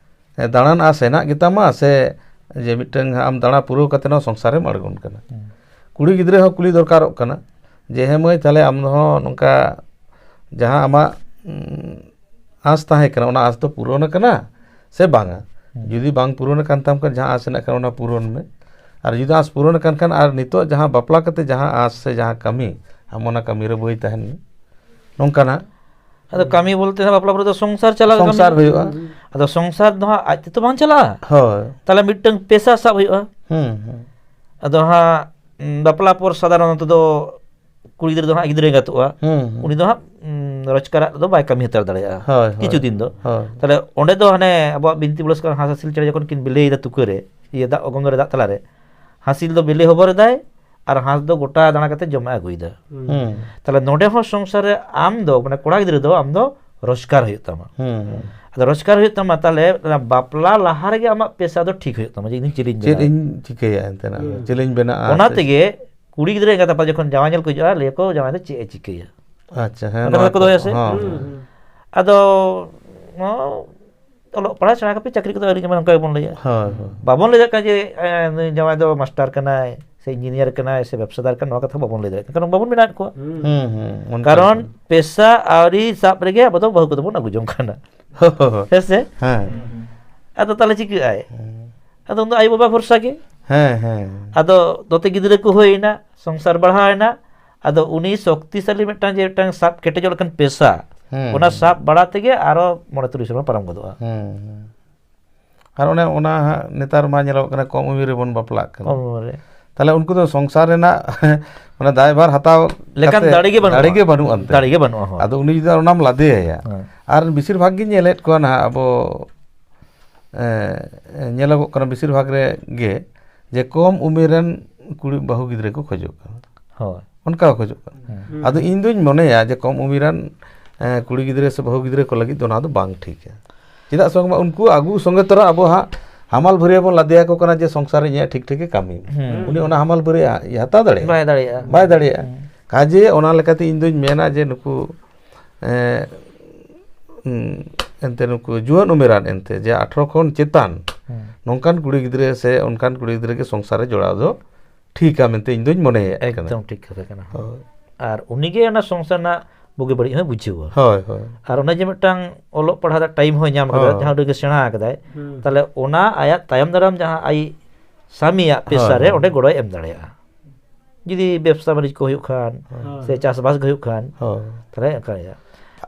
ᱫᱟᱬᱟᱱ ᱟᱥ ᱦᱮᱱᱟᱜ ᱜᱮᱛᱟᱢᱟ, ᱥᱮ ᱡᱮ ᱢᱤᱫᱴᱟᱝ ᱟᱢ ᱫᱟᱬᱟ ᱯᱩᱨᱟᱹᱣ ᱠᱟᱛᱮ ᱱᱚᱣᱟ ᱥᱚᱝᱥᱟᱨ ᱨᱮᱢ ᱟᱬᱜᱚᱱ ᱠᱟᱱᱟ? ᱦᱩᱸ᱾ ᱠᱩᱲᱤ ᱜᱤᱫᱽᱨᱟᱹ ᱦᱚᱸ ᱠᱩᱞᱤ ᱫᱚᱨᱠᱟᱨᱚᱜ ᱠᱟᱱᱟ ᱡᱮ, ᱦᱮᱸ ᱢᱟᱹᱭ, ᱛᱟᱦᱞᱮ ᱟᱢ ᱦᱚᱸ ᱱᱚᱝᱠᱟ ᱡᱟᱦᱟᱸ ᱟᱢᱟᱜ, ᱩᱸ, ᱟᱸᱥ ᱛᱟᱦᱮᱸ ᱠᱟᱱᱟ, ᱚᱱᱟ ᱟᱸᱥ ᱫᱚ ᱯᱩᱨᱚᱱ ᱟᱠᱟᱱᱟ ᱥᱮ ᱵᱟᱝᱟ? ᱦᱩᱸ᱾ ᱡᱩᱫᱤ ᱵᱟᱝ ᱯᱩᱨᱚᱱ ᱟᱠᱟᱱ ᱛᱟᱢ ᱠᱷᱟᱱ, ᱡᱟᱦᱟᱸ ᱟᱸᱥ ᱦᱮᱱᱟᱜ ᱠᱷᱟᱱ, ᱚᱱᱟ ᱯᱩᱨᱚᱱ ᱢᱮ᱾ ᱟᱨ ᱡᱩᱫᱤ ᱟᱸᱥ ᱯᱩᱨᱚᱱ ᱟᱠᱟᱱ ᱠᱷᱟᱱ, ᱟᱨ ᱱᱤᱛᱚᱜ ᱡᱟᱦᱟᱸ ᱵᱟᱯᱞᱟ ᱠᱟᱛᱮ ᱡᱟᱦᱟᱸ ᱟᱸᱥ ᱥᱮ ᱡᱟᱦᱟᱸ ᱠᱟᱹᱢᱤ, ᱟᱢ ᱚᱱᱟ ᱠᱟᱹᱢᱤ ᱨᱮ ᱵᱟᱹᱭ ᱛᱟᱦᱮᱱ ᱢᱮ, ᱱᱚᱝᱠᱟᱱᱟᱜ᱾ ᱟᱫᱚ ᱠᱟᱹᱢᱤ ᱵᱚᱞᱛᱮ ᱦᱟᱸᱜ ᱵᱟᱯᱞᱟ ᱯᱚᱨᱮ ᱫᱚ ᱥᱚᱝᱥᱟᱨ ᱪᱟᱞᱟᱜ ᱥᱚᱝᱥᱟᱨ ᱠᱟᱹᱢᱤ᱾ ᱦᱩᱭᱩᱜᱼᱟ᱾ ᱟᱫᱚ ᱥᱚᱝᱥᱟᱨ ᱫᱚ ᱦᱟᱸᱜ ᱟᱡ ᱛᱮᱛᱚ ᱵᱟᱝ ᱪᱟᱞᱟᱜᱼᱟ᱾ ᱦᱳᱭ᱾ ᱛᱟᱦᱞᱮ ᱢᱤᱫᱴᱟᱝ ᱯᱮᱥᱟ ᱥᱟᱵ ᱦᱩᱭᱩᱜᱼᱟ᱾ ᱦᱩᱸ, ᱦᱩᱸ᱾ ᱟᱫᱚ ᱦᱟᱸᱜ, ᱩᱸ, ᱵᱟᱯᱞᱟ ᱯᱚᱨ ᱥᱟᱫᱷᱟᱨᱚᱱᱚᱛᱚ ᱫᱚ ᱠᱩᱲᱤ ᱜᱤᱫᱽᱨᱟᱹ ᱫᱚ ᱦᱟᱸᱜ ᱜᱤᱫᱽᱨᱟᱹ ᱮᱸᱜᱟᱛᱚᱜᱼᱟ᱾ ᱦᱩᱸ, ᱦᱩᱸ᱾ ᱩᱱᱤ ᱫᱚ ᱦᱟᱸᱜ, ᱩᱸ, ᱨᱳᱡᱽᱜᱟᱨᱟᱜ ᱫᱚ ᱵᱟᱭ ᱠᱟᱹᱢᱤ ᱦᱟᱛᱟᱲ ᱫᱟᱲᱮᱭᱟᱜᱼᱟ᱾ ᱦᱳᱭ, ᱦᱳᱭ᱾ ᱠᱤᱪᱷᱩ ᱫᱤᱱ ᱫᱚ᱾ ᱦᱳᱭ᱾ ᱛᱟᱦᱞᱮ ᱚᱸᱰᱮ ᱫᱚ ᱦᱟᱱᱮ ᱟᱵᱚᱣᱟᱜ ᱵᱤᱱᱛᱤ ᱵᱚᱞᱚᱥ ᱠᱟᱱᱟ, ᱦᱟᱸᱥ ᱦᱟᱹᱥᱤᱞ ᱪᱮᱬᱮ ᱡᱚᱠᱷᱚᱱ ᱠᱤᱱ ᱵᱤᱞᱤᱭᱮᱫᱟ ᱛᱩᱠᱟᱹ ᱨᱮ, ᱤᱭᱟᱹ ᱫᱟᱜ ᱚᱜᱚᱢ ᱨᱮ ᱫᱟᱜ ᱛᱟᱞᱟᱨᱮ, ᱦᱟᱸᱥᱤᱞ ᱫᱚ ᱵᱤᱞᱤ ᱦᱚᱵᱚᱨ ᱮᱫᱟᱭ ᱟᱨ ᱦᱟᱸᱥ ᱫᱚ ᱜᱚᱴᱟ ᱫᱟᱬᱟ ᱠᱟᱛᱮ ᱡᱚᱢᱟᱜ ᱮ ᱟᱹᱜᱩᱭᱮᱫᱟ᱾ ᱦᱩᱸ᱾ ᱛᱟᱦᱞᱮ ᱱᱚᱸᱰᱮ ᱦᱚᱸ ᱥᱚᱝᱥᱟᱨ ᱨᱮ ᱟᱢ ᱫᱚ, ᱢᱟᱱᱮ ᱠᱚᱲᱟ ᱜᱤᱫᱽᱨᱟᱹ ᱫᱚ ᱟᱢ ᱫᱚ ᱨᱳᱡᱽᱜᱟᱨ ᱦᱩᱭᱩᱜ ᱛᱟᱢᱟ᱾ ᱦᱩᱸ, ᱦᱩᱸ᱾ ᱟᱫᱚ ᱨᱳᱡᱽᱜᱟᱨ ᱦᱩᱭᱩᱜ ᱛᱟᱢᱟ, ᱛᱟᱦᱞᱮ ᱚᱱᱟ ᱵᱟᱯᱞᱟ ᱞᱟᱦᱟ ᱨᱮᱜᱮ ᱟᱢᱟᱜ ᱯᱮᱥᱟ ᱫᱚ ᱴᱷᱤᱠ ᱦᱩᱭᱩᱜ ᱛᱟᱢᱟ, ᱡᱮ ᱤᱧ ᱪᱮᱫ ᱤᱧ ᱪᱮᱫ ᱵᱮᱱᱟᱣᱟ? ᱤᱧ ᱪᱤᱠᱟᱹᱭᱟ ᱮᱱᱛᱮ ᱱᱟᱜ? ᱦᱩᱸ᱾ ᱪᱮᱫ ᱤᱧ ᱵᱮᱱᱟᱜᱼᱟ? ᱚᱱᱟ ᱥᱮ ᱛᱮᱜᱮ ᱠᱩᱲᱤ ᱜᱤᱫᱽᱨᱟᱹ ᱮᱸᱜᱟᱛ ᱟᱯᱟᱛ ᱡᱚᱠᱷᱚᱱ ᱡᱟᱶᱟᱭ ᱧᱮᱞ ᱠᱚ ᱦᱤᱡᱩᱜᱼᱟ, ᱞᱟᱹᱭ ᱟᱠᱚ, "ᱡᱟᱶᱟᱭ ᱫᱚ ᱪᱮᱫ ᱮ ᱪᱤᱠᱟᱹᱭᱟ?" ᱟᱪᱪᱷᱟ, ᱦᱮᱸ, ᱠᱟᱛᱷᱟ ᱚᱱᱟ ᱠᱚ ᱫᱚᱦᱚᱭᱟ ᱥᱮ? ᱦᱚᱸ, ᱦᱩᱸ, ᱦᱚᱸ᱾ ᱦᱩᱸ᱾ ᱟᱫᱚ, ᱚ, ᱚᱞᱚᱜ ᱯᱟᱲᱦᱟᱜ ᱥᱮᱬᱟ ᱠᱟᱛᱮ ᱪᱟᱹᱠᱨᱤ ᱠᱚᱫᱚ ᱟᱹᱣᱨᱤ ᱧᱟᱢᱟ, ᱚᱱᱠᱟ ᱜᱮᱵᱚᱱ ᱞᱟᱹᱭᱟ᱾ ᱦᱳᱭ, ᱦᱳᱭ᱾ ᱵᱟᱵᱚᱱ ᱞᱟᱹᱭ ᱫᱟᱲᱮᱭᱟᱜ ᱠᱟᱱᱟ ᱡᱮ, ᱮ, ᱱᱩᱭ ᱡᱟᱶᱟᱭ ᱫᱚ ᱢᱟᱥᱴᱟᱨ ᱠᱟᱱᱟᱭ, ᱥᱮ ᱤᱧᱡᱤᱱᱤᱭᱟᱨ ᱠᱟᱱᱟᱭ, ᱥᱮ ᱵᱮᱵᱽᱥᱟᱫᱟᱨ ᱠᱟᱱᱟᱭ, ᱱᱚᱣᱟ ᱠᱟᱛᱷᱟ ᱵᱟᱵᱚᱱ ᱞᱟᱹᱭ ᱫᱟᱲᱮᱭᱟᱜ ᱠᱟᱱᱟ, ᱠᱟᱨᱚᱱ ᱵᱟᱵᱚᱱ ᱵᱮᱱᱟᱣᱮᱫ ᱠᱚᱣᱟ᱾ ᱦᱩᱸ᱾ ᱦᱩᱸ, ᱦᱩᱸ, ᱚᱱᱠᱟ ᱠᱟᱨᱚᱱ ᱜᱮ᱾ ᱯᱮᱥᱟ ᱟᱹᱣᱨᱤ ᱥᱟᱵ ᱨᱮᱜᱮ ᱟᱵᱚ ᱫᱚ ᱵᱟᱹᱦᱩ ᱠᱚᱫᱚ ᱵᱚᱱ ᱟᱹᱜᱩ ᱡᱚᱝ ᱠᱟᱱᱟ᱾ ᱦᱳᱭ᱾ ᱦᱮᱸ ᱥᱮ? ᱦᱮᱸ᱾ ᱟᱫᱚ ᱛᱟᱦᱞᱮ ᱪᱤᱠᱟᱹᱜ ᱟᱭ? ᱦᱮᱸ᱾ ᱟᱫᱚ ᱩᱱ ᱫᱚ ᱟᱭᱳ ᱵᱟᱵᱟ ᱵᱷᱚᱨᱥᱟ ᱜᱮ᱾ ᱦᱮᱸ, ᱦᱮᱸ᱾ ᱟᱫᱚ ᱱᱚᱛᱮ ᱜᱤᱫᱽᱨᱟᱹ ᱠᱚ ᱦᱩᱭᱮᱱᱟ, ᱥᱚᱝᱥᱟᱨ ᱵᱟᱲᱦᱟᱣᱮᱱᱟ, ᱟᱫᱚ ᱩᱱᱤ ᱥᱚᱠᱛᱤᱥᱟᱞᱤ ᱢᱤᱫᱴᱟᱝ ᱡᱮ ᱢᱤᱫᱴᱟᱝ ᱥᱟᱵ ᱠᱮᱴᱮᱡᱚᱜ ᱞᱮᱠᱟᱱ ᱯᱮᱥᱟ, ᱦᱮᱸ, ᱚᱱᱟ ᱦᱮᱸ᱾ ᱥᱟᱵ ᱵᱟᱲᱟ ᱛᱮᱜᱮ ᱟᱨᱚ ᱢᱚᱬᱮ ᱛᱩᱨᱩᱭ ᱥᱮᱨᱢᱟ ᱯᱟᱨᱚᱢ ᱜᱚᱫᱚᱜᱼᱟ᱾ ᱦᱮᱸ, ᱦᱮᱸ᱾ ᱟᱨ ᱚᱱᱮ ᱚᱱᱟ ᱦᱟᱸᱜ ᱱᱮᱛᱟᱨ ᱢᱟ ᱧᱮᱞᱚᱜ ᱠᱟᱱᱟ, ᱠᱚᱢ ᱩᱢᱮᱨ ᱨᱮᱵᱚᱱ ᱵᱟᱯᱞᱟᱜ ᱠᱟᱱᱟ᱾ ᱠᱚᱢ ᱩᱢᱮᱨ ᱨᱮ᱾ ᱛᱟᱦᱞᱮ ᱩᱱᱠᱩ ᱫᱚ ᱥᱚᱝᱥᱟᱨ ᱨᱮᱱᱟᱜ ᱚᱱᱟ ᱫᱟᱭᱵᱷᱟᱨ ᱦᱟᱛᱟᱣ ᱞᱮᱠᱟᱱ ᱠᱟᱛᱮ ᱫᱟᱲᱮ ᱜᱮ ᱵᱟᱹᱱᱩᱜᱼᱟ᱾ ᱫᱟᱲᱮ ᱜᱮ ᱵᱟᱹᱱᱩᱜ ᱟᱱᱛᱮ᱾ ᱫᱟᱲᱮ ᱜᱮ ᱵᱟᱹᱱᱩᱜᱼᱟ, ᱦᱳᱭ᱾ ᱟᱫᱚ ᱩᱱᱤ ᱡᱩᱫᱤ ᱚᱱᱟᱢ ᱞᱟᱫᱮᱭᱟᱭᱟ, ᱦᱮᱸ᱾ ᱟᱨ ᱵᱮᱥᱤᱨ ᱵᱷᱟᱜᱽ ᱜᱤᱧ ᱧᱮᱞᱮᱫ ᱠᱚᱣᱟ ᱱᱟᱦᱟᱜ ᱟᱵᱚ, ᱮ, ᱧᱮᱞᱚᱜᱚᱜ ᱠᱟᱱᱟ ᱵᱮᱥᱤᱨ ᱵᱷᱟᱜᱽ ᱨᱮ ᱜᱮ ᱡᱮ ᱠᱚᱢ ᱩᱢᱮᱨ ᱨᱮᱱ ᱠᱩᱲᱤ ᱵᱟᱹᱦᱩ ᱜᱤᱫᱽᱨᱟᱹ ᱠᱚ ᱠᱷᱚᱡᱚᱜ ᱠᱟᱱᱟ᱾ ᱦᱳᱭ᱾ ᱚᱱᱠᱟ ᱠᱚ ᱠᱷᱚᱡᱚᱜ ᱠᱟᱱᱟ᱾ ᱦᱮᱸ᱾ ᱟᱫᱚ ᱤᱧ ᱫᱩᱧ ᱢᱚᱱᱮᱭᱟ ᱡᱮ ᱠᱚᱢ ᱩᱢᱮᱨᱟᱱ, ᱮ, ᱠᱩᱲᱤ ᱜᱤᱫᱽᱨᱟᱹ ᱥᱮ ᱵᱟᱹᱦᱩ ᱜᱤᱫᱽᱨᱟᱹ ᱠᱚ ᱞᱟᱹᱜᱤᱫ ᱫᱚ ᱱᱚᱣᱟ ᱫᱚ ᱵᱟᱝ ᱴᱷᱤᱠᱟ᱾ ᱪᱮᱫᱟᱜ ᱥᱮ ᱵᱟᱝᱢᱟ ᱩᱱᱠᱩ ᱟᱹᱜᱩ ᱥᱚᱸᱜᱮ ᱛᱚᱨᱟ ᱟᱵᱚ ᱦᱟᱸᱜ ᱦᱟᱢᱟᱞ ᱵᱷᱟᱹᱨᱭᱟᱹ ᱵᱚᱱ ᱞᱟᱫᱮᱭᱟᱠᱚ ᱠᱟᱱᱟ ᱡᱮ ᱥᱚᱝᱥᱟᱨ ᱨᱮ ᱤᱧᱟᱹᱜ ᱴᱷᱤᱠ ᱴᱷᱤᱠᱮ ᱠᱟᱹᱢᱤ ᱢᱟ᱾ ᱦᱩᱸ᱾ ᱩᱱᱤ ᱚᱱᱟ ᱦᱟᱢᱟᱞ ᱵᱷᱟᱹᱨᱭᱟᱹ ᱦᱟᱛᱟᱣ ᱫᱟᱲᱮᱭᱟᱜᱼᱟ? ᱵᱟᱭ ᱫᱟᱲᱮᱭᱟᱜᱼᱟ᱾ ᱵᱟᱭ ᱫᱟᱲᱮᱭᱟᱜᱼᱟ᱾ ᱦᱩᱸ᱾ ᱠᱟᱡᱮ ᱚᱱᱟ ᱞᱮᱠᱟᱛᱮ ᱤᱧ ᱫᱩᱧ ᱢᱮᱱᱟ ᱡᱮ ᱱᱩᱠᱩ ᱮᱸ, ᱩᱸ, ᱮᱱᱛᱮ ᱱᱩᱠᱩ ᱡᱩᱣᱟᱹᱱ ᱩᱢᱮᱨᱟᱱ ᱮᱱᱛᱮ ᱡᱮ ᱟᱴᱷᱨᱚ ᱠᱷᱚᱱ ᱪᱮᱛᱟᱱ ᱦᱩᱸ᱾ ᱱᱚᱝᱠᱟᱱ ᱠᱩᱲᱤ ᱜᱤᱫᱽᱨᱟᱹ ᱥᱮ ᱚᱱᱠᱟᱱ ᱠᱩᱲᱤ ᱜᱤᱫᱽᱨᱟᱹ ᱜᱮ ᱥᱚᱝᱥᱟᱨ ᱨᱮ ᱡᱚᱲᱟᱣ ᱫᱚ ᱴᱷᱤᱠᱟ ᱢᱮᱱᱛᱮ ᱤᱧ ᱫᱩᱧ ᱢᱚᱱᱮᱭᱮᱫ ᱠᱟᱱᱟ᱾ ᱮᱠᱫᱚᱢ ᱴᱷᱤᱠ ᱠᱟᱛᱷᱟ ᱠᱟᱱᱟ᱾ ᱦᱳᱭ᱾ ᱟᱨ ᱩᱱᱤᱜᱮ ᱚᱱᱟ ᱥᱚᱝᱥᱟᱨ ᱨᱮᱱᱟᱜ ᱵᱩᱜᱤ ᱵᱟᱹᱲᱤᱡ ᱦᱚᱸᱭ ᱵᱩᱡᱷᱟᱹᱣᱟ᱾ ᱦᱳᱭ, ᱦᱳᱭ᱾ ᱟᱨ ᱚᱱᱮ ᱡᱮ ᱢᱤᱫᱴᱟᱝ ᱚᱞᱚᱜ ᱯᱟᱲᱦᱟᱣ ᱨᱮ ᱴᱟᱭᱤᱢ ᱦᱚᱸᱭ ᱧᱟᱢ ᱠᱟᱫᱟ, ᱦᱳᱭ᱾ ᱡᱟᱦᱟᱸ ᱩᱰᱩᱝ ᱜᱮ ᱥᱮᱬᱟ ᱠᱟᱫᱟᱭ, ᱦᱩᱸ᱾ ᱛᱟᱦᱞᱮ ᱚᱱᱟ ᱟᱭᱟᱜ ᱛᱟᱭᱚᱢ ᱫᱟᱨᱟᱢ ᱡᱟᱦᱟᱸ ᱟᱡ ᱥᱟᱢᱤᱭᱟᱜ ᱯᱮᱥᱟ ᱦᱳᱭ, ᱨᱮ ᱦᱳᱭ᱾ ᱚᱸᱰᱮ ᱜᱚᱲᱚᱭ ᱮᱢ ᱫᱟᱲᱮᱭᱟᱜᱼᱟ᱾ ᱡᱩᱫᱤ ᱵᱮᱵᱽᱥᱟ ᱵᱟᱹᱱᱤᱡᱽ ᱠᱚ ᱦᱩᱭᱩᱜ ᱠᱷᱟᱱ, ᱦᱳᱭ᱾ ᱥᱮ ᱪᱟᱥᱵᱟᱥ ᱜᱮ ᱦᱩᱭᱩᱜ ᱠᱷᱟᱱ, ᱦᱳᱭ᱾ ᱛᱟᱦᱞᱮ ᱚᱱᱠᱟ ᱜᱮ᱾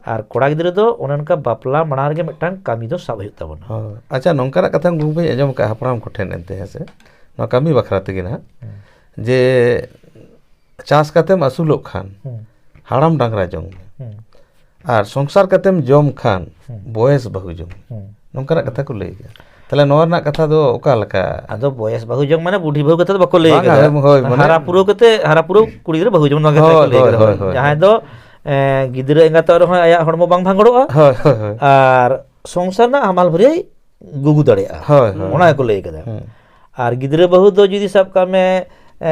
ᱟᱨ ᱠᱚᱲᱟ ᱜᱤᱫᱽᱨᱟᱹ ᱫᱚ ᱚᱱᱮ ᱚᱱᱠᱟ ᱵᱟᱯᱞᱟ ᱢᱟᱲᱟᱝ ᱨᱮᱜᱮ ᱢᱤᱫᱴᱟᱝ ᱠᱟᱹᱢᱤ ᱫᱚ ᱥᱟᱵ ᱦᱩᱭᱩᱜ ᱛᱟᱵᱚᱱᱟ᱾ ᱦᱳᱭ᱾ ᱟᱪᱪᱷᱟ, ᱱᱚᱝᱠᱟᱱᱟᱜ ᱠᱟᱛᱷᱟ ᱜᱚᱢᱠᱮᱧ ᱟᱸᱡᱚᱢ ᱟᱠᱟᱫᱼᱟ ᱦᱟᱯᱲᱟᱢ ᱠᱚᱴᱷᱮᱱ ᱮᱱᱛᱮ, ᱦᱮᱸ ᱥᱮ, ᱱᱚᱣᱟ ᱠᱟᱹᱢᱤ ᱵᱟᱠᱷᱨᱟ ᱛᱮᱜᱮ ᱱᱟᱦᱟᱜ, ᱦᱩᱸ᱾ ᱡᱮ ᱪᱟᱥ ᱠᱟᱛᱮᱢ ᱟᱹᱥᱩᱞᱚᱜ ᱠᱷᱟᱱ ᱦᱩᱸ᱾ ᱦᱟᱲᱟᱢ ᱰᱟᱝᱨᱟ ᱡᱚᱝ ᱢᱮ, ᱦᱩᱸ᱾ ᱟᱨ ᱥᱚᱝᱥᱟᱨ ᱠᱟᱛᱮᱢ ᱡᱚᱢ ᱠᱷᱟᱱ ᱦᱩᱸ᱾ ᱵᱚᱭᱮᱥ ᱵᱟᱹᱦᱩ ᱡᱚᱝ ᱢᱮ᱾ ᱦᱩᱸ᱾ ᱱᱚᱝᱠᱟᱱᱟᱜ ᱠᱟᱛᱷᱟ ᱠᱚ ᱞᱟᱹᱭ ᱜᱮᱭᱟ᱾ ᱛᱟᱦᱞᱮ ᱱᱚᱣᱟ ᱨᱮᱱᱟᱜ ᱠᱟᱛᱷᱟ ᱫᱚ ᱚᱠᱟ ᱞᱮᱠᱟ? ᱟᱫᱚ ᱵᱚᱭᱮᱥ ᱵᱟᱹᱦᱩ ᱡᱚᱝ ᱢᱟᱱᱮ ᱵᱩᱰᱷᱤ ᱵᱟᱹᱦᱩ ᱠᱟᱛᱮ ᱫᱚ ᱵᱟᱠᱚ ᱞᱟᱹᱭ ᱵᱟᱝᱟ, ᱠᱟᱫᱟ᱾ ᱦᱳᱭ, ᱢᱟᱱᱮ ᱦᱟᱨᱟ ᱯᱩᱨᱟᱹᱣ ᱠᱟᱛᱮ, ᱦᱟᱨᱟ ᱯᱩᱨᱟᱹᱣ ᱠᱩᱲᱤ ᱜᱤᱫᱽᱨᱟᱹ ᱵᱟᱹᱦᱩ ᱡᱚᱝ ᱱᱚᱣᱟ ᱠᱟᱛᱷᱟ ᱠᱚ ᱦᱳᱭ, ᱞᱟᱹᱭ ᱦᱳᱭ, ᱠᱟᱫᱟ᱾ ᱦᱳᱭ, ᱦᱳᱭ᱾ ᱡᱟᱦᱟᱸᱭ ᱫᱚ ᱮ, ᱜᱤᱫᱽᱨᱟᱹ ᱮᱸᱜᱟᱛᱚᱜ ᱨᱮᱦᱚᱸ ᱟᱭᱟᱜ ᱦᱚᱲᱢᱚ ᱵᱟᱝ ᱵᱷᱟᱸᱜᱚᱲᱚᱜᱼᱟ᱾ ᱦᱳᱭ, ᱦᱳᱭ, ᱦᱳᱭ᱾ ᱟᱨ ᱥᱚᱝᱥᱟᱨ ᱨᱮᱱᱟᱜ ᱦᱟᱢᱟᱞ ᱵᱷᱟᱹᱨᱭᱟᱹᱭ ᱜᱩᱜᱩ ᱫᱟᱲᱮᱭᱟᱜᱼᱟ᱾ ᱦᱳᱭ, ᱦᱳᱭ᱾ ᱚᱱᱟ ᱜᱮᱠᱚ ᱞᱟᱹᱭ ᱠᱟᱫᱟ᱾ ᱦᱩᱸ᱾ ᱟᱨ ᱜᱤᱫᱽᱨᱟᱹ ᱵᱟᱹᱦᱩ ᱫᱚ ᱡᱩᱫᱤ ᱥᱟᱵ ᱠᱟᱜ ᱢᱮ, ᱮ,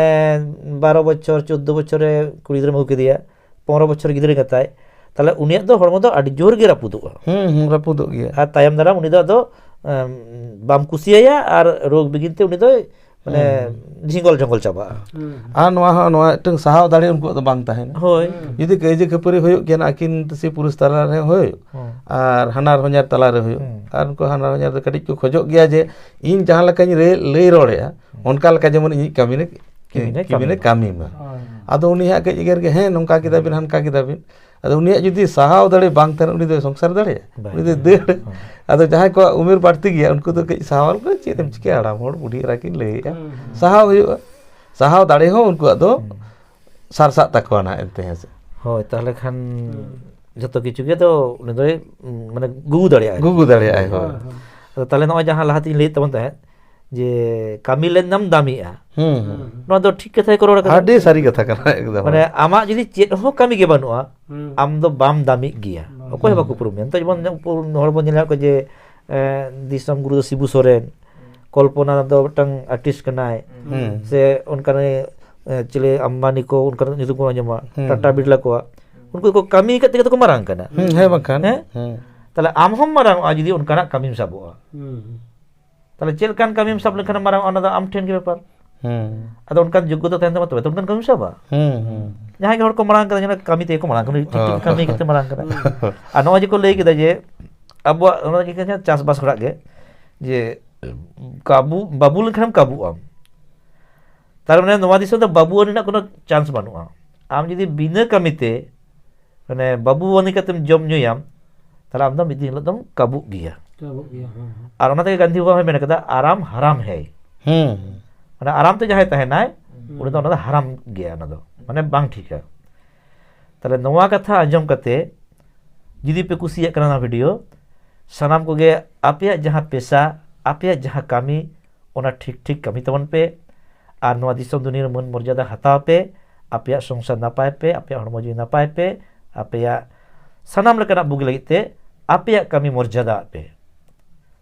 ᱵᱟᱨᱚ ᱵᱚᱪᱷᱚᱨ, ᱪᱳᱫᱽᱫᱳ ᱵᱚᱪᱷᱚᱨ ᱨᱮ ᱠᱩᱲᱤ ᱜᱤᱫᱽᱨᱟᱹᱢ ᱟᱹᱜᱩ ᱠᱮᱫᱮᱭᱟ, ᱯᱚᱱᱨᱚ ᱵᱚᱪᱷᱚᱨ ᱜᱤᱫᱽᱨᱟᱹ ᱮᱸᱜᱟᱛᱟᱭ, ᱛᱟᱦᱞᱮ ᱩᱱᱤᱭᱟᱜ ᱫᱚ ᱦᱚᱲᱢᱚ ᱫᱚ ᱟᱹᱰᱤ ᱡᱳᱨ ᱜᱮ ᱨᱟᱹᱯᱩᱫᱚᱜᱼᱟ᱾ ᱦᱩᱸ, ᱦᱩᱸ, ᱨᱟᱹᱯᱩᱫᱚᱜ ᱜᱮᱭᱟ᱾ ᱟᱨ ᱛᱟᱭᱚᱢ ᱫᱟᱨᱟᱢ ᱩᱱᱤ ᱫᱚ ᱟᱫᱚ, ᱮᱢ, ᱵᱟᱢ ᱠᱩᱥᱤᱭᱟᱭᱟ ᱟᱨ ᱨᱳᱜᱽ ᱵᱤᱜᱷᱤᱱ ᱛᱮ ᱩᱱᱤ ᱫᱚᱭ, ᱢᱟᱱᱮ, ᱦᱩᱸ᱾ ᱡᱷᱤᱸᱜᱚᱞ ᱡᱷᱚᱸᱜᱚᱞ ᱪᱟᱵᱟᱜᱼᱟ᱾ ᱦᱩᱸ᱾ ᱟᱨ ᱱᱚᱣᱟ ᱦᱚᱸ, ᱱᱚᱣᱟ ᱢᱤᱫᱴᱟᱝ ᱥᱟᱦᱟᱣ ᱫᱟᱲᱮ ᱩᱱᱠᱩᱣᱟᱜ ᱫᱚ ᱵᱟᱝ ᱛᱟᱦᱮᱱᱟ᱾ ᱦᱳᱭ᱾ ᱡᱩᱫᱤ ᱠᱟᱹᱭᱡᱟᱹ ᱠᱷᱟᱹᱯᱟᱹᱨᱤ ᱦᱩᱭᱩᱜ ᱜᱮᱭᱟ ᱟᱹᱠᱤᱱ ᱥᱮ ᱯᱩᱨᱩᱥ ᱛᱟᱞᱟ ᱨᱮ ᱦᱩᱭᱩᱜ, ᱦᱩᱸ᱾ ᱟᱨ ᱦᱟᱱᱟᱨ ᱦᱚᱧᱦᱟᱨ ᱛᱟᱞᱟ ᱨᱮ ᱦᱩᱭᱩᱜ, ᱦᱩᱸ᱾ ᱟᱨ ᱩᱱᱠᱩ ᱦᱟᱱᱟᱨ ᱦᱚᱧᱦᱟᱨ ᱫᱚ ᱠᱟᱹᱴᱤᱡ ᱠᱚ ᱠᱷᱚᱡᱚᱜ ᱜᱮᱭᱟ ᱡᱮ ᱤᱧ ᱡᱟᱦᱟᱸ ᱞᱮᱠᱟᱧ ᱨᱮ-, ᱞᱟᱹᱭ ᱨᱚᱲᱮᱜᱼᱟ, ᱚᱱᱠᱟ ᱞᱮᱠᱟ ᱡᱮᱢᱚᱱ ᱤᱧᱤᱡ ᱠᱟᱹᱢᱤ ᱨᱮ, ᱠᱟᱹᱢᱤ ᱨᱮ ᱠᱟᱹᱢᱤ ᱨᱮ ᱠᱟᱹᱢᱤ᱾ ᱠᱟᱹᱢᱤ ᱢᱟ᱾ ᱦᱳᱭ᱾ ᱟᱫᱚ ᱩᱱᱤ ᱦᱟᱸᱜ ᱠᱟᱹᱡ ᱮᱜᱮᱨ ᱜᱮ, "ᱦᱮᱸ, ᱱᱚᱝᱠᱟ ᱠᱮᱫᱟ ᱵᱤᱱ, ᱦᱟᱱᱠᱟ ᱠᱮᱫᱟ ᱵᱤᱱ᱾" ᱟᱫᱚ ᱩᱱᱤᱭᱟᱜ ᱡᱩᱫᱤ ᱥᱟᱦᱟᱣ ᱫᱟᱲᱮ ᱵᱟᱝ ᱛᱟᱦᱮᱱᱟ, ᱩᱱᱤ ᱫᱚᱭ ᱥᱚᱝᱥᱟᱨ ᱫᱟᱲᱮᱭᱟᱜᱼᱟ? ᱵᱟᱭ ᱩᱱᱤ ᱫᱚᱭ ᱫᱟᱲᱮᱭᱟᱜᱼᱟ᱾ ᱫᱟᱹᱲ᱾ ᱟᱫᱚ ᱡᱟᱦᱟᱸᱭ ᱠᱚᱣᱟᱜ ᱩᱢᱮᱨ ᱵᱟᱹᱲᱛᱤ ᱜᱮᱭᱟ, ᱩᱱᱠᱩ ᱫᱚ ᱠᱟᱹᱡ ᱥᱟᱦᱟᱣ ᱞᱮᱠᱚ, ᱪᱮᱫ ᱮᱢ ᱪᱤᱠᱟᱹᱭᱟ, ᱦᱟᱲᱟᱢ ᱦᱚᱲ, ᱵᱩᱰᱷᱤ ᱮᱨᱟ ᱠᱤᱱ ᱞᱟᱹᱭᱮᱜᱼᱟ᱾ ᱦᱩᱸ, ᱦᱩᱸ᱾ ᱥᱟᱦᱟᱣ ᱦᱩᱭᱩᱜᱼᱟ᱾ ᱥᱟᱦᱟᱣ ᱫᱟᱲᱮ ᱦᱚᱸ ᱩᱱᱠᱩᱣᱟᱜ ᱫᱚ ᱦᱩᱸ᱾ ᱥᱟᱨᱥᱟᱜ ᱛᱟᱠᱚᱣᱟ ᱱᱟᱦᱟᱜ ᱮᱱᱛᱮ, ᱦᱮᱸ ᱥᱮ᱾ ᱦᱳᱭ, ᱛᱟᱦᱞᱮ ᱠᱷᱟᱱ ᱦᱩᱸ᱾ ᱡᱚᱛᱚ ᱠᱤᱪᱷᱩ ᱜᱮ ᱫᱚ ᱩᱱᱤ ᱫᱚᱭ, ᱩᱸ, ᱢᱟᱱᱮ ᱜᱩᱜᱩ ᱫᱟᱲᱮᱭᱟᱜᱼᱟᱭ᱾ ᱜᱩᱜᱩ ᱫᱟᱲᱮᱭᱟᱜᱼᱟᱭ, ᱦᱳᱭ᱾ ᱦᱳᱭ, ᱦᱳᱭ᱾ ᱟᱫᱚ ᱛᱟᱦᱞᱮ ᱱᱚᱜᱼᱚᱭ ᱡᱟᱦᱟᱸ ᱞᱟᱦᱟ ᱛᱤᱧ ᱞᱟᱹᱭᱮᱫ ᱛᱟᱵᱚᱱ ᱛᱟᱦᱮᱸᱫ, ᱡᱮ ᱠᱟᱹᱢᱤ ᱞᱮᱱ ᱫᱟᱢ ᱫᱟᱢᱤᱜᱼᱟ᱾ ᱦᱩᱸ, ᱦᱩᱸ, ᱦᱩᱸ᱾ ᱦᱩᱸ᱾ ᱱᱚᱣᱟ ᱫᱚ ᱴᱷᱤᱠ ᱠᱟᱛᱷᱟ ᱜᱮᱠᱚ ᱨᱚᱲ ᱠᱟᱫᱟ᱾ ᱟᱹᱰᱤ ᱥᱟᱹᱨᱤ ᱠᱟᱛᱷᱟ ᱠᱟᱱᱟ ᱮᱠᱫᱚᱢ᱾ ᱢᱟᱱᱮ ᱟᱢᱟᱜ ᱡᱩᱫᱤ ᱪᱮᱫ ᱦᱚᱸ ᱠᱟᱹᱢᱤ ᱜᱮ ᱵᱟᱹᱱᱩᱜᱼᱟ, ᱦᱩᱸ᱾ ᱟᱢ ᱫᱚ ᱵᱟᱢ ᱫᱟᱢᱤᱜ ᱜᱮᱭᱟ᱾ ᱵᱟᱝ᱾ ᱚᱠᱚᱭ ᱦᱚᱸ ᱦᱩᱸ᱾ ᱵᱟᱠᱚ ᱩᱯᱨᱩᱢ ᱢᱮᱭᱟ᱾ ᱱᱤᱛᱚᱜ ᱡᱮᱢᱚᱱ ᱦᱚᱲ ᱵᱚᱱ ᱧᱮᱞ ᱧᱟᱢ ᱠᱚᱣᱟ ᱡᱮ, ᱮ, ᱫᱤᱥᱚᱢ ᱜᱩᱨᱩ ᱫᱚ ᱥᱤᱵᱩ ᱥᱚᱨᱮᱱ, ᱠᱚᱞᱯᱚᱱᱟ ᱫᱚ ᱢᱤᱫᱴᱟᱝ ᱟᱨᱴᱤᱥᱴ ᱠᱟᱱᱟᱭ, ᱦᱩᱸ᱾ ᱥᱮ ᱚᱱᱠᱟᱱ, ᱮ, ᱪᱤᱞᱤ ᱟᱢᱵᱟᱱᱤ ᱠᱚ, ᱚᱱᱠᱟᱱ ᱧᱩᱛᱩᱢ ᱠᱚ ᱟᱸᱡᱚᱢᱟ, ᱦᱩᱸ᱾ ᱴᱟᱴᱟ ᱵᱤᱨᱞᱟ ᱠᱚᱣᱟᱜ, ᱩᱱᱠᱩ ᱠᱚ ᱠᱟᱹᱢᱤ ᱠᱟᱛᱮ ᱜᱮ ᱛᱚ ᱠᱚ ᱢᱟᱨᱟᱝ ᱠᱟᱱᱟ᱾ ᱦᱩᱸ, ᱦᱮᱸ, ᱵᱟᱝᱠᱷᱟᱱ᱾ ᱦᱮᱸ? ᱦᱩᱸ᱾ ᱛᱟᱦᱞᱮ ᱟᱢ ᱦᱚᱸᱢ ᱢᱟᱨᱟᱝ ᱚᱜᱼᱟ ᱡᱩᱫᱤ ᱚᱱᱠᱟᱱᱟᱜ ᱠᱟᱹᱢᱤᱢ ᱥᱟᱵᱚᱜᱼᱟ᱾ ᱦᱩᱸ᱾ ᱛᱟᱦᱞᱮ ᱪᱮᱫ ᱞᱮᱠᱟᱱ ᱠᱟᱹᱢᱤᱢ ᱥᱟᱵ ᱞᱮᱠᱷᱟᱱ ᱢᱟᱨᱟᱝ ᱚᱜᱼᱟ, ᱚᱱᱟ ᱫᱚ ᱟᱢ ᱴᱷᱮᱱ ᱜᱮ ᱵᱮᱯᱟᱨ᱾ ᱦᱩᱸ᱾ ᱟᱫᱚ ᱚᱱᱠᱟᱱ ᱡᱳᱜᱽᱜᱚᱛᱟ ᱛᱟᱦᱮᱱ ᱛᱟᱢᱟ, ᱛᱚᱵᱮ ᱛᱚ ᱚᱱᱠᱟᱱ ᱠᱟᱹᱢᱤᱢ ᱥᱟᱵᱟ᱾ ᱦᱩᱸ, ᱦᱩᱸ᱾ ᱡᱟᱦᱟᱸᱭ ᱜᱮ ᱦᱚᱲ ᱠᱚ ᱢᱟᱨᱟᱝ ᱠᱟᱱᱟ, ᱡᱮᱱᱚ ᱠᱟᱹᱢᱤ ᱛᱮᱜᱮ ᱠᱚ ᱢᱟᱨᱟᱝ ᱠᱟᱱᱟ, ᱴᱷᱤᱠ ᱴᱷᱤᱠ ᱦᱚᱸ᱾ ᱠᱟᱹᱢᱤ ᱠᱟᱛᱮ ᱢᱟᱨᱟᱝ ᱠᱟᱱᱟ᱾ ᱦᱩᱸ᱾ ᱟᱨ ᱱᱚᱜᱼᱚᱭ ᱡᱮ ᱠᱚ ᱞᱟᱹᱭ ᱠᱮᱫᱟ ᱡᱮ ᱟᱵᱚᱣᱟᱜ ᱚᱱᱟ ᱜᱮ ᱠᱟᱱᱟ ᱪᱟᱥᱵᱟᱥ ᱦᱚᱲᱟᱜ ᱜᱮ, ᱡᱮ ᱠᱟᱵᱩ, ᱵᱟᱹᱵᱩ ᱞᱮᱱᱠᱷᱟᱱᱮᱢ ᱠᱟᱵᱩᱜ ᱟᱢ᱾ ᱛᱟᱨ ᱢᱟᱱᱮ ᱱᱚᱣᱟ ᱫᱤᱥᱚᱢ ᱫᱚ ᱵᱟᱹᱵᱩᱣᱟᱱ ᱨᱮᱱᱟᱜ ᱠᱳᱱᱳ ᱪᱟᱱᱥ ᱵᱟᱹᱱᱩᱜᱼᱟ᱾ ᱟᱢ ᱡᱩᱫᱤ ᱵᱤᱱᱟᱹ ᱠᱟᱹᱢᱤᱛᱮ, ᱢᱟᱱᱮ, ᱵᱟᱹᱵᱩᱣᱟᱱᱤ ᱠᱟᱛᱮᱢ ᱡᱚᱢ ᱧᱩᱭᱟᱢ, ᱛᱟᱦᱞᱮ ᱟᱢ ᱫᱚ ᱢᱤᱫ ᱫᱤᱱ ᱦᱤᱞᱳᱜ ᱫᱚᱢ ᱠᱟᱵᱩᱜ ᱜᱮᱭᱟ᱾ ᱠᱟᱵᱩᱜ ᱜᱮᱭᱟ, ᱦᱮᱸ, ᱦᱮᱸ᱾ ᱟᱨ ᱚᱱᱟ ᱛᱮᱜᱮ ᱜᱟᱱᱫᱷᱤ ᱵᱟᱵᱟ ᱦᱚᱸᱭ ᱢᱮᱱ ᱠᱟᱫᱟ, "ᱟᱨᱟᱢ ᱦᱟᱨᱟᱢ ᱦᱮᱭ᱾" ᱦᱩᱸ᱾ ᱢᱟᱱᱮ, ᱟᱨᱟᱢ ᱛᱮ ᱡᱟᱦᱟᱸᱭ ᱛᱟᱦᱮᱱᱟᱭ, ᱦᱩᱸ᱾ ᱩᱱᱤ ᱫᱚ ᱚᱱᱟ ᱫᱚ ᱦᱟᱨᱟᱢ ᱜᱮᱭᱟ, ᱚᱱᱟ ᱫᱚ, ᱢᱟᱱᱮ, ᱵᱟᱝ ᱴᱷᱤᱠᱟ᱾ ᱛᱟᱦᱞᱮ ᱱᱚᱣᱟ ᱠᱟᱛᱷᱟ ᱟᱸᱡᱚᱢ ᱠᱟᱛᱮ ᱡᱩᱫᱤ ᱯᱮ ᱠᱩᱥᱤᱭᱟᱜ ᱠᱟᱱᱟ ᱱᱚᱣᱟ ᱵᱷᱤᱰᱤᱭᱳ, ᱥᱟᱱᱟᱢ ᱠᱚᱜᱮ ᱟᱯᱮᱭᱟᱜ ᱡᱟᱦᱟᱸ ᱯᱮᱥᱟ, ᱟᱯᱮᱭᱟᱜ ᱡᱟᱦᱟᱸ ᱠᱟᱹᱢᱤ, ᱚᱱᱟ ᱴᱷᱤᱠ ᱴᱷᱤᱠ ᱠᱟᱹᱢᱤ ᱛᱟᱵᱚᱱ ᱯᱮ᱾ ᱟᱨ ᱱᱚᱣᱟ ᱫᱤᱥᱚᱢ ᱫᱩᱱᱤᱭᱟᱹ ᱨᱮ ᱢᱟᱹᱱ ᱢᱚᱨᱡᱟᱫᱟ ᱦᱟᱛᱟᱣ ᱯᱮ᱾ ᱟᱯᱮᱭᱟᱜ ᱥᱚᱝᱥᱟᱨ ᱱᱟᱯᱟᱭ ᱯᱮ, ᱟᱯᱮᱭᱟᱜ ᱦᱚᱲᱢᱚ ᱡᱤᱣᱤ ᱱᱟᱯᱟᱭ ᱯᱮ, ᱟᱯᱮᱭᱟᱜ ᱥᱟᱱᱟᱢ ᱞᱮᱠᱟᱱᱟᱜ ᱵᱩᱜᱤ ᱞᱟᱹᱜᱤᱫ ᱛᱮ ᱟᱯᱮᱭᱟᱜ ᱠᱟᱹᱢᱤ ᱢᱚᱨᱡᱟᱫᱟ ᱟᱜ ᱯᱮ᱾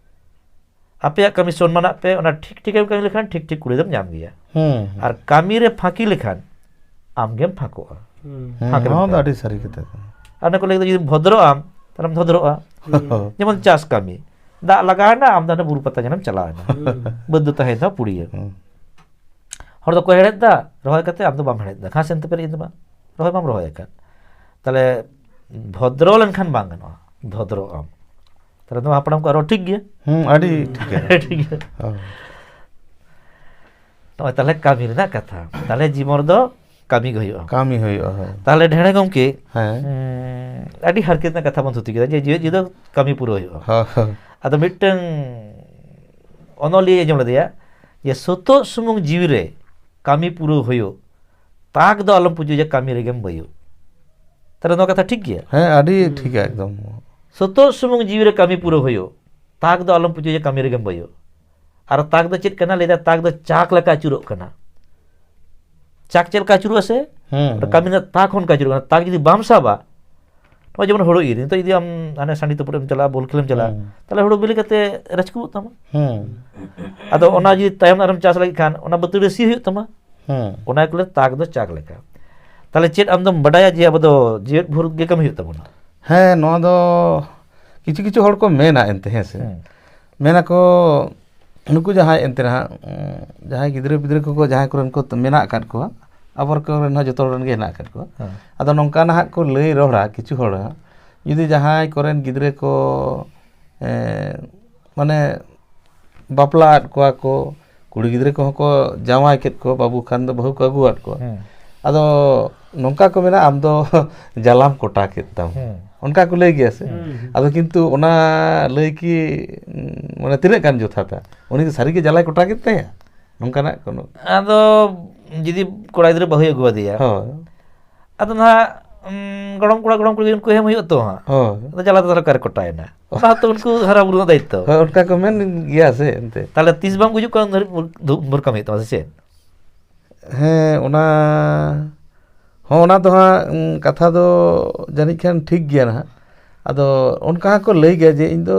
ᱟᱯᱮᱭᱟᱜ ᱠᱟᱹᱢᱤ ᱥᱚᱱᱢᱟᱱᱟᱜ ᱯᱮ, ᱚᱱᱟ ᱴᱷᱤᱠ ᱴᱷᱤᱠᱮᱢ ᱠᱟᱹᱢᱤ ᱞᱮᱠᱷᱟᱱ ᱴᱷᱤᱠ ᱴᱷᱤᱠ ᱠᱩᱲᱟᱹᱭ ᱫᱚᱢ ᱧᱟᱢ ᱜᱮᱭᱟ᱾ ᱦᱩᱸ, ᱦᱩᱸ᱾ ᱟᱨ ᱠᱟᱹᱢᱤ ᱨᱮ ᱯᱷᱟᱸᱠᱤ ᱞᱮᱠᱷᱟᱱ ᱟᱢ ᱜᱮᱢ ᱯᱷᱟᱸᱠᱚᱜᱼᱟ᱾ ᱦᱩᱸ᱾ ᱦᱩᱸ, ᱯᱷᱟᱸᱠ ᱨᱮᱢ ᱱᱚᱣᱟ ᱫᱚ ᱛᱟᱦᱮᱱᱟ᱾ ᱟᱹᱰᱤ ᱥᱟᱹᱨᱤ ᱠᱟᱛᱷᱟ ᱠᱟᱱᱟ᱾ ᱟᱨ ᱚᱱᱟ ᱠᱚ ᱞᱟᱹᱭ ᱠᱮᱫᱟ, ᱡᱩᱫᱤᱢ ᱵᱷᱚᱫᱨᱚᱜ ᱟᱢ, ᱛᱟᱦᱞᱮᱢ ᱵᱷᱚᱫᱨᱚᱜᱼᱟ᱾ ᱦᱩᱸ᱾ ᱡᱮᱢᱚᱱ ᱪᱟᱥ ᱠᱟᱹᱢᱤ, ᱫᱟᱜ ᱞᱟᱜᱟᱣ ᱮᱱᱟ, ᱟᱢ ᱫᱚ ᱦᱟᱱᱮ ᱵᱩᱨᱩ ᱯᱟᱛᱟ ᱧᱮᱞᱮᱢ ᱪᱟᱞᱟᱣ ᱮᱱᱟ᱾ ᱦᱩᱸ᱾ ᱵᱟᱹᱫᱽ ᱫᱚ ᱛᱟᱦᱮᱸᱭᱮᱱ ᱛᱟᱢᱟ ᱯᱩᱲᱤᱭᱟᱹ᱾ ᱦᱩᱸ᱾ ᱦᱚᱲ ᱫᱚᱠᱚ ᱦᱮᱲᱦᱮᱫ ᱫᱟ, ᱨᱚᱦᱚᱭ ᱠᱟᱛᱮ ᱟᱢ ᱫᱚ ᱵᱟᱢ ᱦᱮᱲᱦᱮᱫ ᱫᱟ, ᱜᱷᱟᱥ ᱮᱱ ᱛᱟᱯᱮ ᱤᱧ ᱫᱚ ᱵᱟᱝ, ᱨᱚᱦᱚᱭ ᱵᱟᱢ ᱨᱚᱦᱚᱭ ᱟᱠᱟᱫ᱾ ᱛᱟᱦᱞᱮ ᱵᱷᱚᱫᱨᱚ ᱞᱮᱱᱠᱷᱟᱱ ᱵᱟᱝ ᱜᱟᱱᱚᱜᱼᱟ, ᱵᱷᱚᱫᱨᱚᱜ ᱟᱢ᱾ ᱛᱟᱦᱞᱮ ᱱᱚᱣᱟ ᱦᱟᱯᱲᱟᱢ ᱠᱚ ᱟᱨᱚ ᱴᱷᱤᱠ ᱜᱮᱭᱟ᱾ ᱦᱩᱸ, ᱟᱹᱰᱤ ᱴᱷᱤᱠ ᱜᱮᱭᱟ᱾ ᱴᱷᱤᱠ ᱜᱮᱭᱟ᱾ ᱦᱳᱭ᱾ ᱱᱚᱜᱼᱚᱭ ᱛᱟᱦᱞᱮ ᱠᱟᱹᱢᱤ ᱨᱮᱱᱟᱜ ᱠᱟᱛᱷᱟ᱾ ᱛᱟᱦᱞᱮ ᱡᱤᱵᱚᱱ ᱨᱮᱫᱚ ᱠᱟᱹᱢᱤ ᱜᱮ ᱦᱩᱭᱩᱜᱼᱟ᱾ ᱠᱟᱹᱢᱤ ᱦᱩᱭᱩᱜᱼᱟ, ᱦᱳᱭ᱾ ᱛᱟᱦᱞᱮ ᱰᱷᱮᱬᱮ ᱜᱚᱢᱠᱮ, ᱦᱮᱸ᱾ ᱩᱸ, ᱟᱹᱰᱤ ᱦᱟᱨᱠᱮᱛ ᱨᱮᱱᱟᱜ ᱠᱟᱛᱷᱟ ᱵᱚᱱ ᱛᱷᱩᱛᱤ ᱠᱮᱫᱟ ᱡᱮ ᱡᱤᱣᱮᱫ ᱡᱤᱣᱤ ᱫᱚ ᱠᱟᱹᱢᱤ ᱯᱩᱨᱟᱹᱣ ᱦᱩᱭᱩᱜᱼᱟ᱾ ᱦᱳᱭ, ᱦᱳᱭ᱾ ᱟᱫᱚ ᱢᱤᱫᱴᱟᱝ ᱚᱱᱚᱞᱤᱭᱟᱹ ᱟᱸᱡᱚᱢ ᱞᱮᱫᱮᱭᱟ ᱡᱮ, "ᱥᱩᱛᱩᱜ ᱥᱩᱢᱩᱝ ᱡᱤᱣᱤ ᱨᱮ ᱠᱟᱹᱢᱤ ᱯᱩᱨᱟᱹᱣ ᱦᱩᱭᱩᱜ, ᱛᱟᱠ ᱫᱚ ᱟᱞᱚᱢ ᱯᱩᱡᱩᱭᱟ ᱠᱟᱹᱢᱤ ᱨᱮᱜᱮᱢ ᱵᱟᱹᱭᱩᱜ᱾" ᱛᱟᱦᱞᱮ ᱱᱚᱣᱟ ᱠᱟᱛᱷᱟ ᱴᱷᱤᱠ ᱜᱮᱭᱟ? ᱦᱮᱸ, ᱟᱹᱰᱤ ᱦᱩᱸ᱾ ᱴᱷᱤᱠᱟ ᱮᱠᱫᱚᱢ᱾ ᱥᱩᱛᱩᱜ ᱥᱩᱢᱩᱝ ᱡᱤᱣᱤ ᱨᱮ ᱠᱟᱹᱢᱤ ᱯᱩᱨᱟᱹᱣ ᱦᱩᱭᱩᱜ, ᱛᱟᱠ ᱫᱚ ᱟᱞᱚᱢ ᱯᱩᱡᱩᱭᱟ ᱠᱟᱹᱢᱤ ᱨᱮᱜᱮᱢ ᱵᱟᱹᱭᱩᱜ᱾ ᱟᱨ ᱛᱟᱠ ᱫᱚ ᱪᱮᱫ ᱠᱟᱱᱟ? ᱞᱟᱹᱭ ᱫᱟ, ᱛᱟᱠ ᱫᱚ ᱪᱟᱠ ᱞᱮᱠᱟ ᱟᱹᱪᱩᱨᱚᱜ ᱠᱟᱱᱟ᱾ ᱪᱟᱠ ᱪᱮᱫ ᱞᱮᱠᱟ ᱟᱹᱪᱩᱨᱚᱜᱼᱟ ᱥᱮ? ᱦᱩᱸ, ᱚᱱᱟ ᱦᱩᱸ᱾ ᱠᱟᱹᱢᱤ ᱨᱮᱱᱟᱜ ᱛᱟᱠ ᱦᱚᱸ ᱚᱱᱠᱟ ᱟᱹᱪᱩᱨᱚᱜ ᱠᱟᱱᱟ᱾ ᱛᱟᱠ ᱡᱩᱫᱤ ᱵᱟᱢ ᱥᱟᱵᱟ, ᱱᱚᱜᱼᱚᱭ ᱡᱮᱢᱚᱱ ᱦᱩᱲᱩ ᱤᱨ, ᱱᱤᱛᱚᱜ ᱡᱩᱫᱤ ᱟᱢ ᱦᱟᱱᱮ ᱥᱟᱺᱰᱤ ᱛᱩᱯᱩᱫ ᱮᱢ ᱪᱟᱞᱟᱜᱼᱟ, ᱵᱚᱞ ᱠᱷᱮᱞ ᱮᱢ ᱪᱟᱞᱟᱜᱼᱟ, ᱦᱩᱸ᱾ ᱛᱟᱦᱚᱞᱮ ᱦᱩᱲᱩ ᱵᱤᱞᱤ ᱠᱟᱛᱮ ᱨᱟᱹᱥᱠᱟᱹᱜ ᱛᱟᱢᱟ᱾ ᱦᱩᱸ᱾ ᱟᱫᱚ ᱚᱱᱟ ᱡᱩᱫᱤ ᱛᱟᱭᱚᱢ ᱟᱨᱮᱢ ᱪᱟᱥ ᱞᱟᱹᱜᱤᱫ ᱠᱷᱟᱱ, ᱚᱱᱟ ᱵᱟᱹᱛᱟᱹᱲᱤ ᱥᱤ ᱦᱩᱭᱩᱜ ᱛᱟᱢᱟ᱾ ᱦᱩᱸ᱾ ᱚᱱᱟ ᱠᱚᱞᱮ ᱛᱟᱠ ᱫᱚ ᱪᱟᱠ ᱞᱮᱠᱟ᱾ ᱛᱟᱦᱚᱞᱮ ᱪᱮᱫ ᱟᱢ ᱫᱚᱢ ᱵᱟᱰᱟᱭᱟ ᱡᱮ ᱟᱵᱚ ᱫᱚ ᱡᱮᱣᱮᱫ ᱵᱷᱳᱨ ᱜᱮ ᱠᱟᱹᱢᱤ ᱦᱩᱭᱩᱜ ᱛᱟᱵᱚᱱᱟ? ᱦᱮᱸ, ᱱᱚᱣᱟ ᱫᱚ ᱠᱤᱪᱷᱩ ᱠᱤᱪᱷᱩ ᱦᱚᱲ ᱠᱚ ᱢᱮᱱᱟ ᱮᱱᱛᱮ, ᱦᱮᱸ ᱥᱮ? ᱦᱩᱸ᱾ ᱢᱮᱱᱟᱠᱚ, ᱱᱩᱠᱩ ᱡᱟᱦᱟᱸᱭ ᱮᱱᱛᱮ ᱱᱟᱦᱟᱜ, ᱩᱸ, ᱡᱟᱦᱟᱸᱭ ᱜᱤᱫᱽᱨᱟᱹ ᱯᱤᱫᱽᱨᱟᱹ ᱠᱚᱠᱚ, ᱡᱟᱦᱟᱸᱭ ᱠᱚᱨᱮᱱ ᱠᱚ ᱢᱮᱱᱟᱜ ᱟᱠᱟᱫ ᱠᱚᱣᱟ, ᱟᱵᱚ ᱠᱚᱨᱮᱱ ᱦᱚᱸ ᱡᱚᱛᱚ ᱦᱚᱲ ᱨᱮᱱ ᱜᱮ ᱦᱮᱱᱟᱜ ᱟᱠᱟᱫ ᱠᱚᱣᱟ᱾ ᱦᱮᱸ᱾ ᱟᱫᱚ ᱱᱚᱝᱠᱟ ᱱᱟᱦᱟᱜ ᱠᱚ ᱞᱟᱹᱭ ᱨᱚᱲᱟ ᱠᱤᱪᱷᱩ ᱦᱚᱲ, ᱡᱩᱫᱤ ᱡᱟᱦᱟᱸᱭ ᱠᱚᱨᱮᱱ ᱜᱤᱫᱽᱨᱟᱹ ᱠᱚ, ᱮ, ᱢᱟᱱᱮ ᱵᱟᱯᱞᱟ ᱟᱫ ᱠᱚᱣᱟ ᱠᱚ, ᱠᱩᱲᱤ ᱜᱤᱫᱽᱨᱟᱹ ᱠᱚᱦᱚᱸ ᱠᱚ ᱡᱟᱶᱟᱭ ᱠᱮᱫ ᱠᱚᱣᱟ, ᱵᱟᱹᱵᱩ ᱠᱷᱟᱱ ᱫᱚ ᱵᱟᱹᱦᱩ ᱠᱚ ᱟᱹᱜᱩᱣᱟᱫ ᱠᱚᱣᱟ᱾ ᱦᱮᱸ᱾ ᱟᱫᱚ ᱱᱚᱝᱠᱟ ᱠᱚ ᱢᱮᱱᱟ, "ᱟᱢ ᱫᱚ ᱡᱟᱞᱟᱢ ᱠᱚᱴᱟ ᱠᱮᱫ ᱛᱟᱢ", ᱦᱮᱸ᱾ ᱚᱱᱠᱟ ᱠᱚ ᱞᱟᱹᱭ ᱜᱮᱭᱟ ᱥᱮ? ᱦᱩᱸ᱾ ᱟᱫᱚ ᱠᱤᱱᱛᱩ ᱚᱱᱟ ᱞᱟᱹᱭ ᱠᱤ, ᱩᱸ, ᱢᱟᱱᱮ ᱛᱤᱱᱟᱹᱜ ᱜᱟᱱ ᱡᱚᱛᱷᱟᱛᱟ? ᱩᱱᱤ ᱫᱚ ᱥᱟᱹᱨᱤᱜᱮ ᱡᱟᱞᱟᱭ ᱠᱚᱴᱟ ᱠᱮᱫ ᱛᱟᱭᱟ? ᱱᱚᱝᱠᱟᱱᱟᱜ ᱠᱳᱱᱳ ᱟᱫᱚ ᱡᱩᱫᱤ ᱠᱚᱲᱟ ᱜᱤᱫᱽᱨᱟᱹ ᱵᱟᱹᱦᱩᱭ ᱟᱹᱜᱩᱣᱟᱫᱮᱭᱟ, ᱦᱳᱭ᱾ ᱟᱫᱚ ᱱᱟᱦᱟᱜ, ᱩᱸ, ᱜᱚᱲᱚᱢ ᱠᱚᱲᱟ ᱜᱚᱲᱚᱢ ᱠᱩᱲᱤ ᱩᱱᱠᱩ ᱮᱢ ᱦᱩᱭᱩᱜ ᱛᱚ ᱦᱟᱸᱜ᱾ ᱦᱳᱭ᱾ ᱟᱫᱚ ᱡᱟᱞᱟ ᱫᱚ ᱛᱟᱦᱚᱞᱮ ᱚᱠᱟᱨᱮ ᱠᱚᱴᱟᱭᱮᱱᱟ? ᱚᱱᱟ ᱦᱚᱸᱛᱚ ᱩᱱᱠᱩ ᱦᱟᱨᱟ ᱵᱩᱨᱩ ᱨᱮᱱᱟᱜ ᱫᱟᱭᱤᱛᱛᱚ᱾ ᱦᱳᱭ, ᱚᱱᱠᱟ ᱠᱚ ᱢᱮᱱ ᱜᱮᱭᱟ ᱥᱮ ᱮᱱᱛᱮ᱾ ᱛᱟᱦᱚᱞᱮ ᱛᱤᱥ ᱵᱟᱢ ᱜᱩᱡᱩᱜ ᱠᱟᱱ ᱩᱱ ᱫᱷᱟᱹᱨᱤᱡ ᱵᱩᱨ-, ᱫᱷᱩ-, ᱵᱩᱨᱠᱟᱢ ᱦᱩᱭᱩᱜ ᱛᱟᱢᱟ ᱥᱮ ᱪᱮᱫ? ᱦᱮᱸ, ᱚᱱᱟ ᱦᱚᱸ, ᱚᱱᱟ ᱫᱚ ᱦᱟᱸᱜ, ᱩᱸ, ᱠᱟᱛᱷᱟ ᱫᱚ ᱡᱟᱹᱱᱤᱡ ᱠᱷᱟᱱ ᱴᱷᱤᱠ ᱜᱮᱭᱟ ᱱᱟᱦᱟᱜ᱾ ᱟᱫᱚ ᱚᱱᱠᱟ ᱦᱚᱸᱠᱚ ᱞᱟᱹᱭ ᱜᱮᱭᱟ ᱡᱮ ᱤᱧ ᱫᱚ,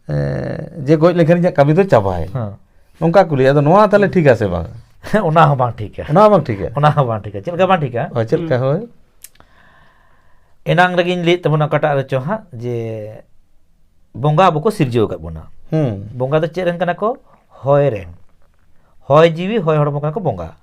ᱮᱸ, ᱡᱮ ᱜᱚᱡ ᱞᱮᱱᱠᱷᱟᱱ ᱤᱧᱟᱹᱜ ᱠᱟᱹᱢᱤ ᱫᱚ ᱪᱟᱵᱟᱭᱮᱱᱟ᱾ ᱦᱮᱸ᱾ ᱱᱚᱝᱠᱟ ᱠᱚ ᱞᱟᱹᱭᱟ᱾ ᱟᱫᱚ ᱱᱚᱣᱟ ᱛᱟᱦᱞᱮ ᱴᱷᱤᱠᱟ ᱥᱮ ᱵᱟᱝ? ᱚᱱᱟ ᱦᱚᱸ ᱵᱟᱝ ᱴᱷᱤᱠᱟ᱾ ᱚᱱᱟ ᱦᱚᱸ ᱵᱟᱝ ᱴᱷᱤᱠᱟ? ᱚᱱᱟ ᱦᱚᱸ ᱵᱟᱝ ᱴᱷᱤᱠᱟ᱾ ᱪᱮᱫ ᱞᱮᱠᱟ ᱵᱟᱝ ᱴᱷᱤᱠᱟ? ᱦᱳᱭ, ᱪᱮᱫ ᱞᱮᱠᱟ? ᱦᱩᱸ᱾ ᱦᱳᱭ᱾ ᱮᱱᱟᱝ ᱨᱮᱜᱮᱧ ᱞᱟᱹᱭᱮᱫ ᱛᱟᱵᱚᱱᱟ ᱚᱠᱟᱴᱟᱜ ᱨᱮᱪᱚ ᱦᱟᱸᱜ, ᱡᱮ ᱵᱚᱸᱜᱟ ᱟᱵᱚ ᱠᱚ ᱥᱤᱨᱡᱟᱹᱣ ᱟᱠᱟᱫ ᱵᱚᱱᱟ᱾ ᱦᱩᱸ᱾ ᱵᱚᱸᱜᱟ ᱫᱚ ᱪᱮᱫ ᱨᱮᱱ ᱠᱟᱱᱟ ᱠᱚ? ᱦᱚᱭ ᱨᱮᱱ᱾ ᱦᱚᱭ ᱡᱤᱣᱤ, ᱦᱚᱭ ᱦᱚᱲᱢᱚ ᱠᱟᱱᱟ ᱠᱚ ᱵᱚᱸᱜᱟ᱾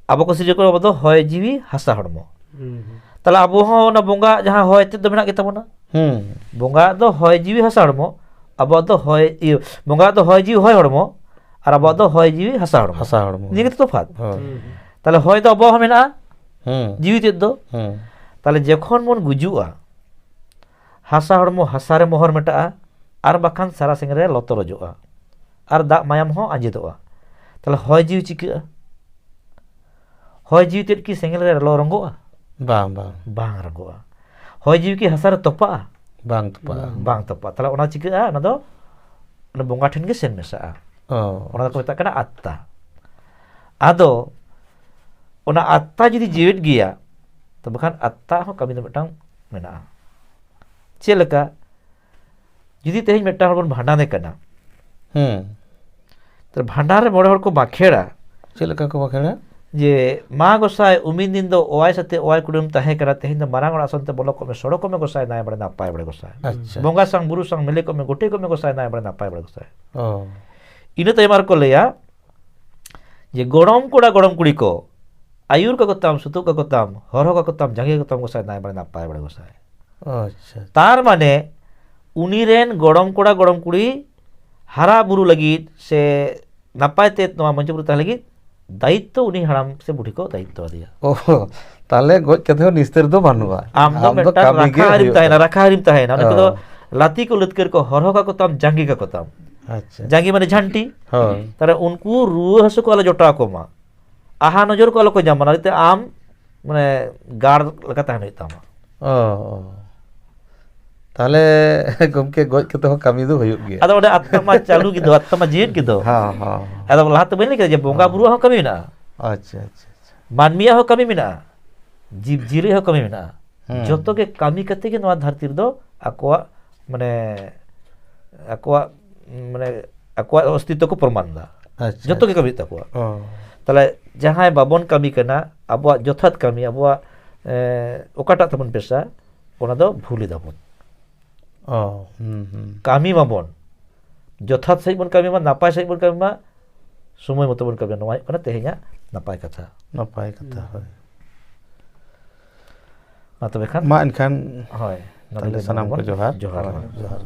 ᱟᱵᱚ ᱠᱚ ᱥᱤᱨᱡᱟᱹᱣ ᱠᱟᱫ ᱟᱵᱚ ᱫᱚ ᱦᱚᱭ ᱡᱤᱣᱤ ᱦᱟᱥᱟ ᱦᱚᱲᱢᱚ᱾ ᱦᱩᱸ, ᱦᱩᱸ᱾ ᱛᱟᱦᱞᱮ ᱟᱵᱚ ᱦᱚᱸ ᱚᱱᱟ ᱵᱚᱸᱜᱟ ᱡᱟᱦᱟᱸ ᱦᱚᱭ ᱛᱮᱫ ᱫᱚ ᱢᱮᱱᱟᱜ ᱜᱮᱛᱟ ᱵᱚᱱᱟ᱾ ᱦᱩᱸ᱾ ᱵᱚᱸᱜᱟ ᱫᱚ ᱦᱚᱭ ᱡᱤᱣᱤ ᱦᱟᱥᱟ ᱦᱚᱲᱢᱚ, ᱟᱵᱚᱣᱟᱜ ᱫᱚ ᱦᱚᱭ, ᱤᱭᱟᱹ, ᱵᱚᱸᱜᱟ ᱫᱚ ᱦᱚᱭ ᱡᱤᱣᱤ ᱦᱚᱭ ᱦᱚᱲᱢᱚ, ᱟᱨ ᱟᱵᱚᱣᱟᱜ ᱫᱚ ᱦᱚᱭ ᱡᱤᱣᱤ ᱦᱟᱥᱟ ᱦᱚᱲᱢᱚ᱾ ᱦᱟᱥᱟ ᱦᱚᱲᱢᱚ᱾ ᱱᱤᱭᱟᱹ ᱜᱮᱛᱚ ᱛᱚᱯᱷᱟᱛ᱾ ᱦᱳᱭ᱾ ᱦᱩᱸ, ᱦᱩᱸ᱾ ᱛᱟᱦᱞᱮ ᱦᱚᱭ ᱫᱚ ᱟᱵᱚᱣᱟᱜ ᱦᱚᱸ ᱢᱮᱱᱟᱜᱼᱟ, ᱦᱩᱸ᱾ ᱡᱤᱣᱤ ᱛᱮᱫ ᱫᱚ᱾ ᱦᱩᱸ᱾ ᱛᱟᱦᱞᱮ ᱡᱚᱠᱷᱚᱱ ᱵᱚᱱ ᱜᱩᱡᱩᱜᱼᱟ, ᱦᱟᱥᱟ ᱦᱚᱲᱢᱚ ᱦᱟᱥᱟ ᱨᱮ ᱢᱚᱦᱚᱨ ᱢᱮᱴᱟᱜᱼᱟ, ᱟᱨ ᱵᱟᱠᱷᱟᱱ ᱥᱟᱨᱟ ᱥᱮᱸᱜᱮᱞ ᱨᱮ ᱞᱚ ᱛᱚᱨᱚᱡᱚᱜᱼᱟ, ᱟᱨ ᱫᱟᱜ ᱢᱟᱭᱟᱢ ᱦᱚᱸ ᱟᱸᱡᱮᱫᱚᱜᱼᱟ᱾ ᱛᱟᱦᱞᱮ ᱦᱚᱭ ᱡᱤᱣᱤ ᱪᱤᱠᱟᱹᱜᱼᱟ? ᱦᱚᱭ ᱡᱤᱣᱤ ᱛᱮᱫ ᱠᱤ ᱥᱮᱸᱜᱮᱞ ᱨᱮ ᱞᱚ ᱨᱚᱸᱜᱚᱜᱼᱟ? ᱵᱟᱝ, ᱵᱟᱝ᱾ ᱵᱟᱝ ᱨᱚᱸᱜᱚᱜᱼᱟ᱾ ᱦᱚᱭ ᱡᱤᱣᱤ ᱠᱤ ᱦᱟᱥᱟ ᱨᱮ ᱛᱚᱯᱟᱜᱼᱟ? ᱵᱟᱝ ᱛᱚᱯᱟᱜᱼᱟ᱾ ᱵᱟᱝ᱾ ᱵᱟᱝ ᱛᱚᱯᱟᱜᱼᱟ᱾ ᱛᱟᱦᱞᱮ ᱚᱱᱟ ᱪᱤᱠᱟᱹᱜᱼᱟ? ᱚᱱᱟ ᱫᱚ, ᱚᱱᱟ ᱵᱚᱸᱜᱟ ᱴᱷᱮᱱ ᱜᱮ ᱥᱮᱱ ᱢᱮᱥᱟᱜᱼᱟ᱾ ᱚ᱾ ᱚᱱᱟ ᱫᱚᱠᱚ ᱢᱮᱛᱟᱜ ᱠᱟᱱᱟ ᱟᱛᱛᱟ᱾ ᱟᱫᱚ ᱚᱱᱟ ᱟᱛᱛᱟ ᱡᱩᱫᱤ ᱡᱤᱣᱮᱫ ᱜᱮᱭᱟ, ᱛᱚᱵᱮ ᱠᱷᱟᱱ ᱟᱛᱛᱟ ᱦᱚᱸ ᱠᱟᱹᱢᱤ ᱫᱚ ᱢᱤᱫᱴᱟᱝ ᱢᱮᱱᱟᱜᱼᱟ᱾ ᱪᱮᱫ ᱞᱮᱠᱟ? ᱡᱩᱫᱤ ᱛᱮᱦᱮᱧ ᱢᱤᱫᱴᱟᱝ ᱦᱚᱲ ᱵᱚᱱ ᱵᱷᱟᱸᱰᱟᱱᱮ ᱠᱟᱱᱟ, ᱦᱩᱸ᱾ ᱛᱚ ᱵᱷᱟᱸᱰᱟᱱ ᱨᱮ ᱢᱚᱬᱮ ᱦᱚᱲ ᱠᱚ ᱵᱟᱠᱷᱮᱲᱟ᱾ ᱪᱮᱫ ᱞᱮᱠᱟ ᱠᱚ ᱵᱟᱠᱷᱮᱲᱟ? ᱡᱮ, "ᱢᱟ ᱜᱚᱸᱥᱟᱭ, ᱩᱢᱤᱱ ᱫᱤᱱ ᱫᱚ ᱚᱣᱟᱭ ᱥᱟᱛᱮ ᱚᱣᱟᱭ ᱠᱩᱰᱟᱹᱢ ᱛᱟᱦᱮᱸ ᱠᱟᱱᱟ, ᱛᱮᱦᱮᱧ ᱫᱚ ᱢᱟᱨᱟᱝ ᱚᱲᱟᱜ ᱥᱚᱱᱛᱮ ᱵᱚᱞᱚ ᱠᱚᱜ ᱢᱮ, ᱥᱚᱲᱚᱠᱚᱜ ᱢᱮ ᱜᱚᱸᱥᱟᱭ, ᱱᱟᱭ ᱵᱟᱲᱮ ᱱᱟᱯᱟᱭ ᱵᱟᱲᱮ ᱜᱚᱸᱥᱟᱭ᱾ ᱟᱪᱪᱷᱟ᱾ ᱵᱚᱸᱜᱟ ᱥᱟᱝ ᱵᱩᱨᱩ ᱥᱟᱝ ᱢᱤᱞᱮ ᱠᱚᱜ ᱢᱮ, ᱜᱚᱴᱮ ᱠᱚᱜ ᱢᱮ ᱜᱚᱸᱥᱟᱭ, ᱱᱟᱭ ᱵᱟᱲᱮ ᱱᱟᱯᱟᱭ ᱵᱟᱲᱮ ᱜᱚᱸᱥᱟᱭ᱾" ᱚ᱾ ᱤᱱᱟᱹ ᱛᱟᱭᱚᱢ ᱟᱨ ᱠᱚ ᱞᱟᱹᱭᱟ ᱡᱮ, "ᱜᱚᱲᱚᱢ ᱠᱚᱲᱟ ᱜᱚᱲᱚᱢ ᱠᱩᱲᱤ ᱠᱚ, ᱟᱹᱭᱩᱨ ᱠᱟᱠᱚ ᱛᱟᱢ, ᱥᱩᱛᱩᱜ ᱠᱟᱠᱚ ᱛᱟᱢ, ᱦᱚᱨᱦᱚ ᱠᱟᱠᱚ ᱛᱟᱢ, ᱡᱟᱸᱜᱮ ᱠᱟᱠᱚ ᱛᱟᱢ ᱜᱚᱸᱥᱟᱭ, ᱱᱟᱭ ᱵᱟᱲᱮ ᱱᱟᱯᱟᱭ ᱵᱟᱲᱮ ᱜᱚᱸᱥᱟᱭ᱾" ᱟᱪᱪᱷᱟ᱾ ᱛᱟᱨ ᱢᱟᱱᱮ ᱩᱱᱤ ᱨᱮᱱ ᱜᱚᱲᱚᱢ ᱠᱚᱲᱟ ᱜᱚᱲᱚᱢ ᱠᱩᱲᱤ ᱦᱟᱨᱟ ᱵᱩᱨᱩ ᱞᱟᱹᱜᱤᱫ ᱥᱮ ᱱᱟᱯᱟᱭ ᱛᱮ ᱱᱚᱣᱟ ᱢᱚᱧᱪᱚᱯᱩᱨᱤ ᱛᱟᱦᱮᱸ ᱞᱟᱹᱜᱤᱫ ᱫᱟᱭᱤᱛᱛᱚ ᱩᱱᱤ ᱦᱟᱲᱟᱢ ᱥᱮ ᱵᱩᱰᱷᱤ ᱠᱚ ᱫᱟᱭᱤᱛᱛᱚ ᱟᱫᱮᱭᱟ᱾ ᱚ, ᱛᱟᱦᱞᱮ ᱜᱚᱡ ᱠᱟᱛᱮ ᱦᱚᱸ ᱱᱤᱥᱛᱟᱹᱨ ᱫᱚ ᱵᱟᱹᱱᱩᱜᱼᱟ᱾ ᱟᱢ ᱫᱚ ᱟᱢ ᱫᱚ ᱢᱤᱫᱴᱟᱝ ᱠᱟᱹᱢᱤ ᱜᱮ ᱨᱟᱠᱷᱟ ᱦᱟᱹᱨᱤᱢ ᱦᱩᱭᱩᱜ ᱛᱟᱦᱮᱱᱟ, ᱛᱟᱢᱟ᱾ ᱨᱟᱠᱷᱟ ᱦᱟᱹᱨᱤᱢ ᱛᱟᱦᱮᱱᱟ᱾ ᱩᱱᱠᱩ ᱫᱚ ᱚ᱾ ᱞᱟᱹᱛᱤ ᱠᱚ ᱞᱟᱹᱛᱠᱟᱹᱨ ᱠᱚ ᱦᱚᱨᱦᱚ ᱠᱟᱠᱚ ᱛᱟᱢ, ᱡᱟᱸᱜᱮ ᱠᱟᱠᱚ ᱛᱟᱢ᱾ ᱟᱪᱪᱷᱟ᱾ ᱡᱟᱸᱜᱮ ᱢᱟᱱᱮ ᱡᱷᱟᱱᱴᱤ᱾ ᱦᱳᱭ᱾ ᱛᱟᱦᱞᱮ ᱩᱱᱠᱩ ᱨᱩᱣᱟᱹ ᱦᱟᱹᱥᱩ ᱠᱚ ᱟᱞᱚ ᱡᱚᱴᱟᱣ ᱠᱚᱢᱟ, ᱟᱦᱟ ᱱᱚᱡᱚᱨ ᱠᱚ ᱟᱞᱚ ᱠᱚ ᱧᱟᱢᱟ, ᱚᱱᱟ ᱞᱟᱹᱜᱤᱫ ᱛᱮ ᱟᱢ ᱢᱟᱱᱮ ᱜᱟᱲ ᱞᱮᱠᱟ ᱛᱟᱦᱮᱱ ᱦᱩᱭᱩᱜ ᱛᱟᱢᱟ᱾ ᱚ, ᱚ᱾ ᱛᱟᱦᱞᱮ ᱜᱚᱢᱠᱮ, ᱜᱚᱡ ᱠᱟᱛᱮ ᱦᱚᱸ ᱠᱟᱹᱢᱤ ᱫᱚ ᱦᱩᱭᱩᱜ ᱜᱮᱭᱟ᱾ ᱟᱫᱚ ᱚᱸᱰᱮ ᱟᱛᱢᱟ ᱪᱟᱹᱞᱩ ᱜᱮᱫᱚ, ᱟᱛᱢᱟ ᱡᱤᱭᱮᱫ ᱜᱮᱫᱚ᱾ ᱦᱮᱸ, ᱦᱮᱸ᱾ ᱟᱫᱚ ᱞᱟᱦᱟ ᱛᱮ ᱵᱟᱹᱧ ᱞᱟᱹᱭ ᱠᱮᱫᱟ ᱡᱮ ᱵᱚᱸᱜᱟ ᱵᱩᱨᱩᱣᱟᱜ ᱦᱚᱸ ᱠᱟᱹᱢᱤ ᱢᱮᱱᱟᱜᱼᱟ, ᱟᱪᱪᱷᱟ, ᱟᱪᱪᱷᱟ, ᱟᱪᱪᱷᱟ᱾ ᱢᱟᱹᱱᱢᱤᱭᱟᱜ ᱦᱚᱸ ᱠᱟᱹᱢᱤ ᱢᱮᱱᱟᱜᱼᱟ, ᱡᱤᱵᱽ ᱡᱤᱭᱟᱹᱞᱤ ᱦᱚᱸ ᱠᱟᱹᱢᱤ ᱢᱮᱱᱟᱜᱼᱟ᱾ ᱦᱩᱸ᱾ ᱡᱚᱛᱚ ᱜᱮ ᱠᱟᱹᱢᱤ ᱠᱟᱛᱮ ᱜᱮ ᱱᱚᱣᱟ ᱫᱷᱟᱹᱨᱛᱤ ᱨᱮᱫᱚ ᱟᱠᱚᱣᱟᱜ, ᱢᱟᱱᱮ, ᱟᱠᱚᱣᱟᱜ, ᱢᱟᱱᱮ, ᱟᱠᱚᱣᱟᱜ ᱚᱥᱛᱤᱛᱛᱚ ᱠᱚ ᱯᱨᱚᱢᱟᱱ ᱮᱫᱟ᱾ ᱟᱪᱪᱷᱟ, ᱡᱚᱛᱚ ᱜᱮ ᱟᱪᱪᱷᱟ᱾ ᱠᱟᱹᱢᱤ ᱦᱩᱭᱩᱜ ᱛᱟᱠᱚᱣᱟ᱾ ᱚ᱾ ᱛᱟᱦᱞᱮ ᱡᱟᱦᱟᱸᱭ ᱵᱟᱵᱚᱱ ᱠᱟᱹᱢᱤ ᱠᱟᱱᱟ, ᱟᱵᱚᱣᱟᱜ ᱡᱚᱛᱷᱟᱛ ᱠᱟᱹᱢᱤ, ᱟᱵᱚᱣᱟᱜ, ᱮ, ᱚᱠᱟᱴᱟᱜ ᱛᱟᱵᱚᱱ ᱯᱮᱥᱟ, ᱚᱱᱟ ᱫᱚ ᱵᱷᱩᱞ ᱮᱫᱟᱵᱚᱱ᱾ ᱚ, ᱦᱩᱸ, ᱦᱩᱸ᱾ ᱠᱟᱹᱢᱤ ᱢᱟᱵᱚᱱ, ᱡᱚᱛᱷᱟᱛ ᱥᱟᱺᱦᱤᱡ ᱵᱚᱱ ᱠᱟᱹᱢᱤ ᱢᱟ, ᱱᱟᱯᱟᱭ ᱥᱟᱺᱦᱤᱡ ᱵᱚᱱ ᱠᱟᱹᱢᱤ ᱢᱟ, ᱥᱚᱢᱚᱭ ᱢᱚᱛᱚ ᱵᱚᱱ ᱠᱟᱹᱢᱤ ᱢᱟ᱾ ᱱᱚᱣᱟ ᱦᱩᱭᱩᱜ ᱠᱟᱱᱟ ᱛᱮᱦᱮᱧᱟᱜ ᱱᱟᱯᱟᱭ ᱠᱟᱛᱷᱟ᱾ ᱱᱟᱯᱟᱭ ᱠᱟᱛᱷᱟ, ᱦᱳᱭ᱾ ᱢᱟ ᱛᱚᱵᱮ ᱠᱷᱟᱱ᱾ ᱢᱟ ᱮᱱᱠᱷᱟᱱ ᱦᱳᱭ, ᱱᱚᱰᱮ ᱛᱟᱦᱞᱮ ᱜᱮ ᱥᱟᱱᱟᱢ ᱱᱚᱰᱮ ᱠᱚ ᱵᱚᱱ ᱡᱚᱦᱟᱨ᱾ ᱡᱚᱦᱟᱨ᱾ ᱦᱳᱭ, ᱡᱚᱦᱟᱨ᱾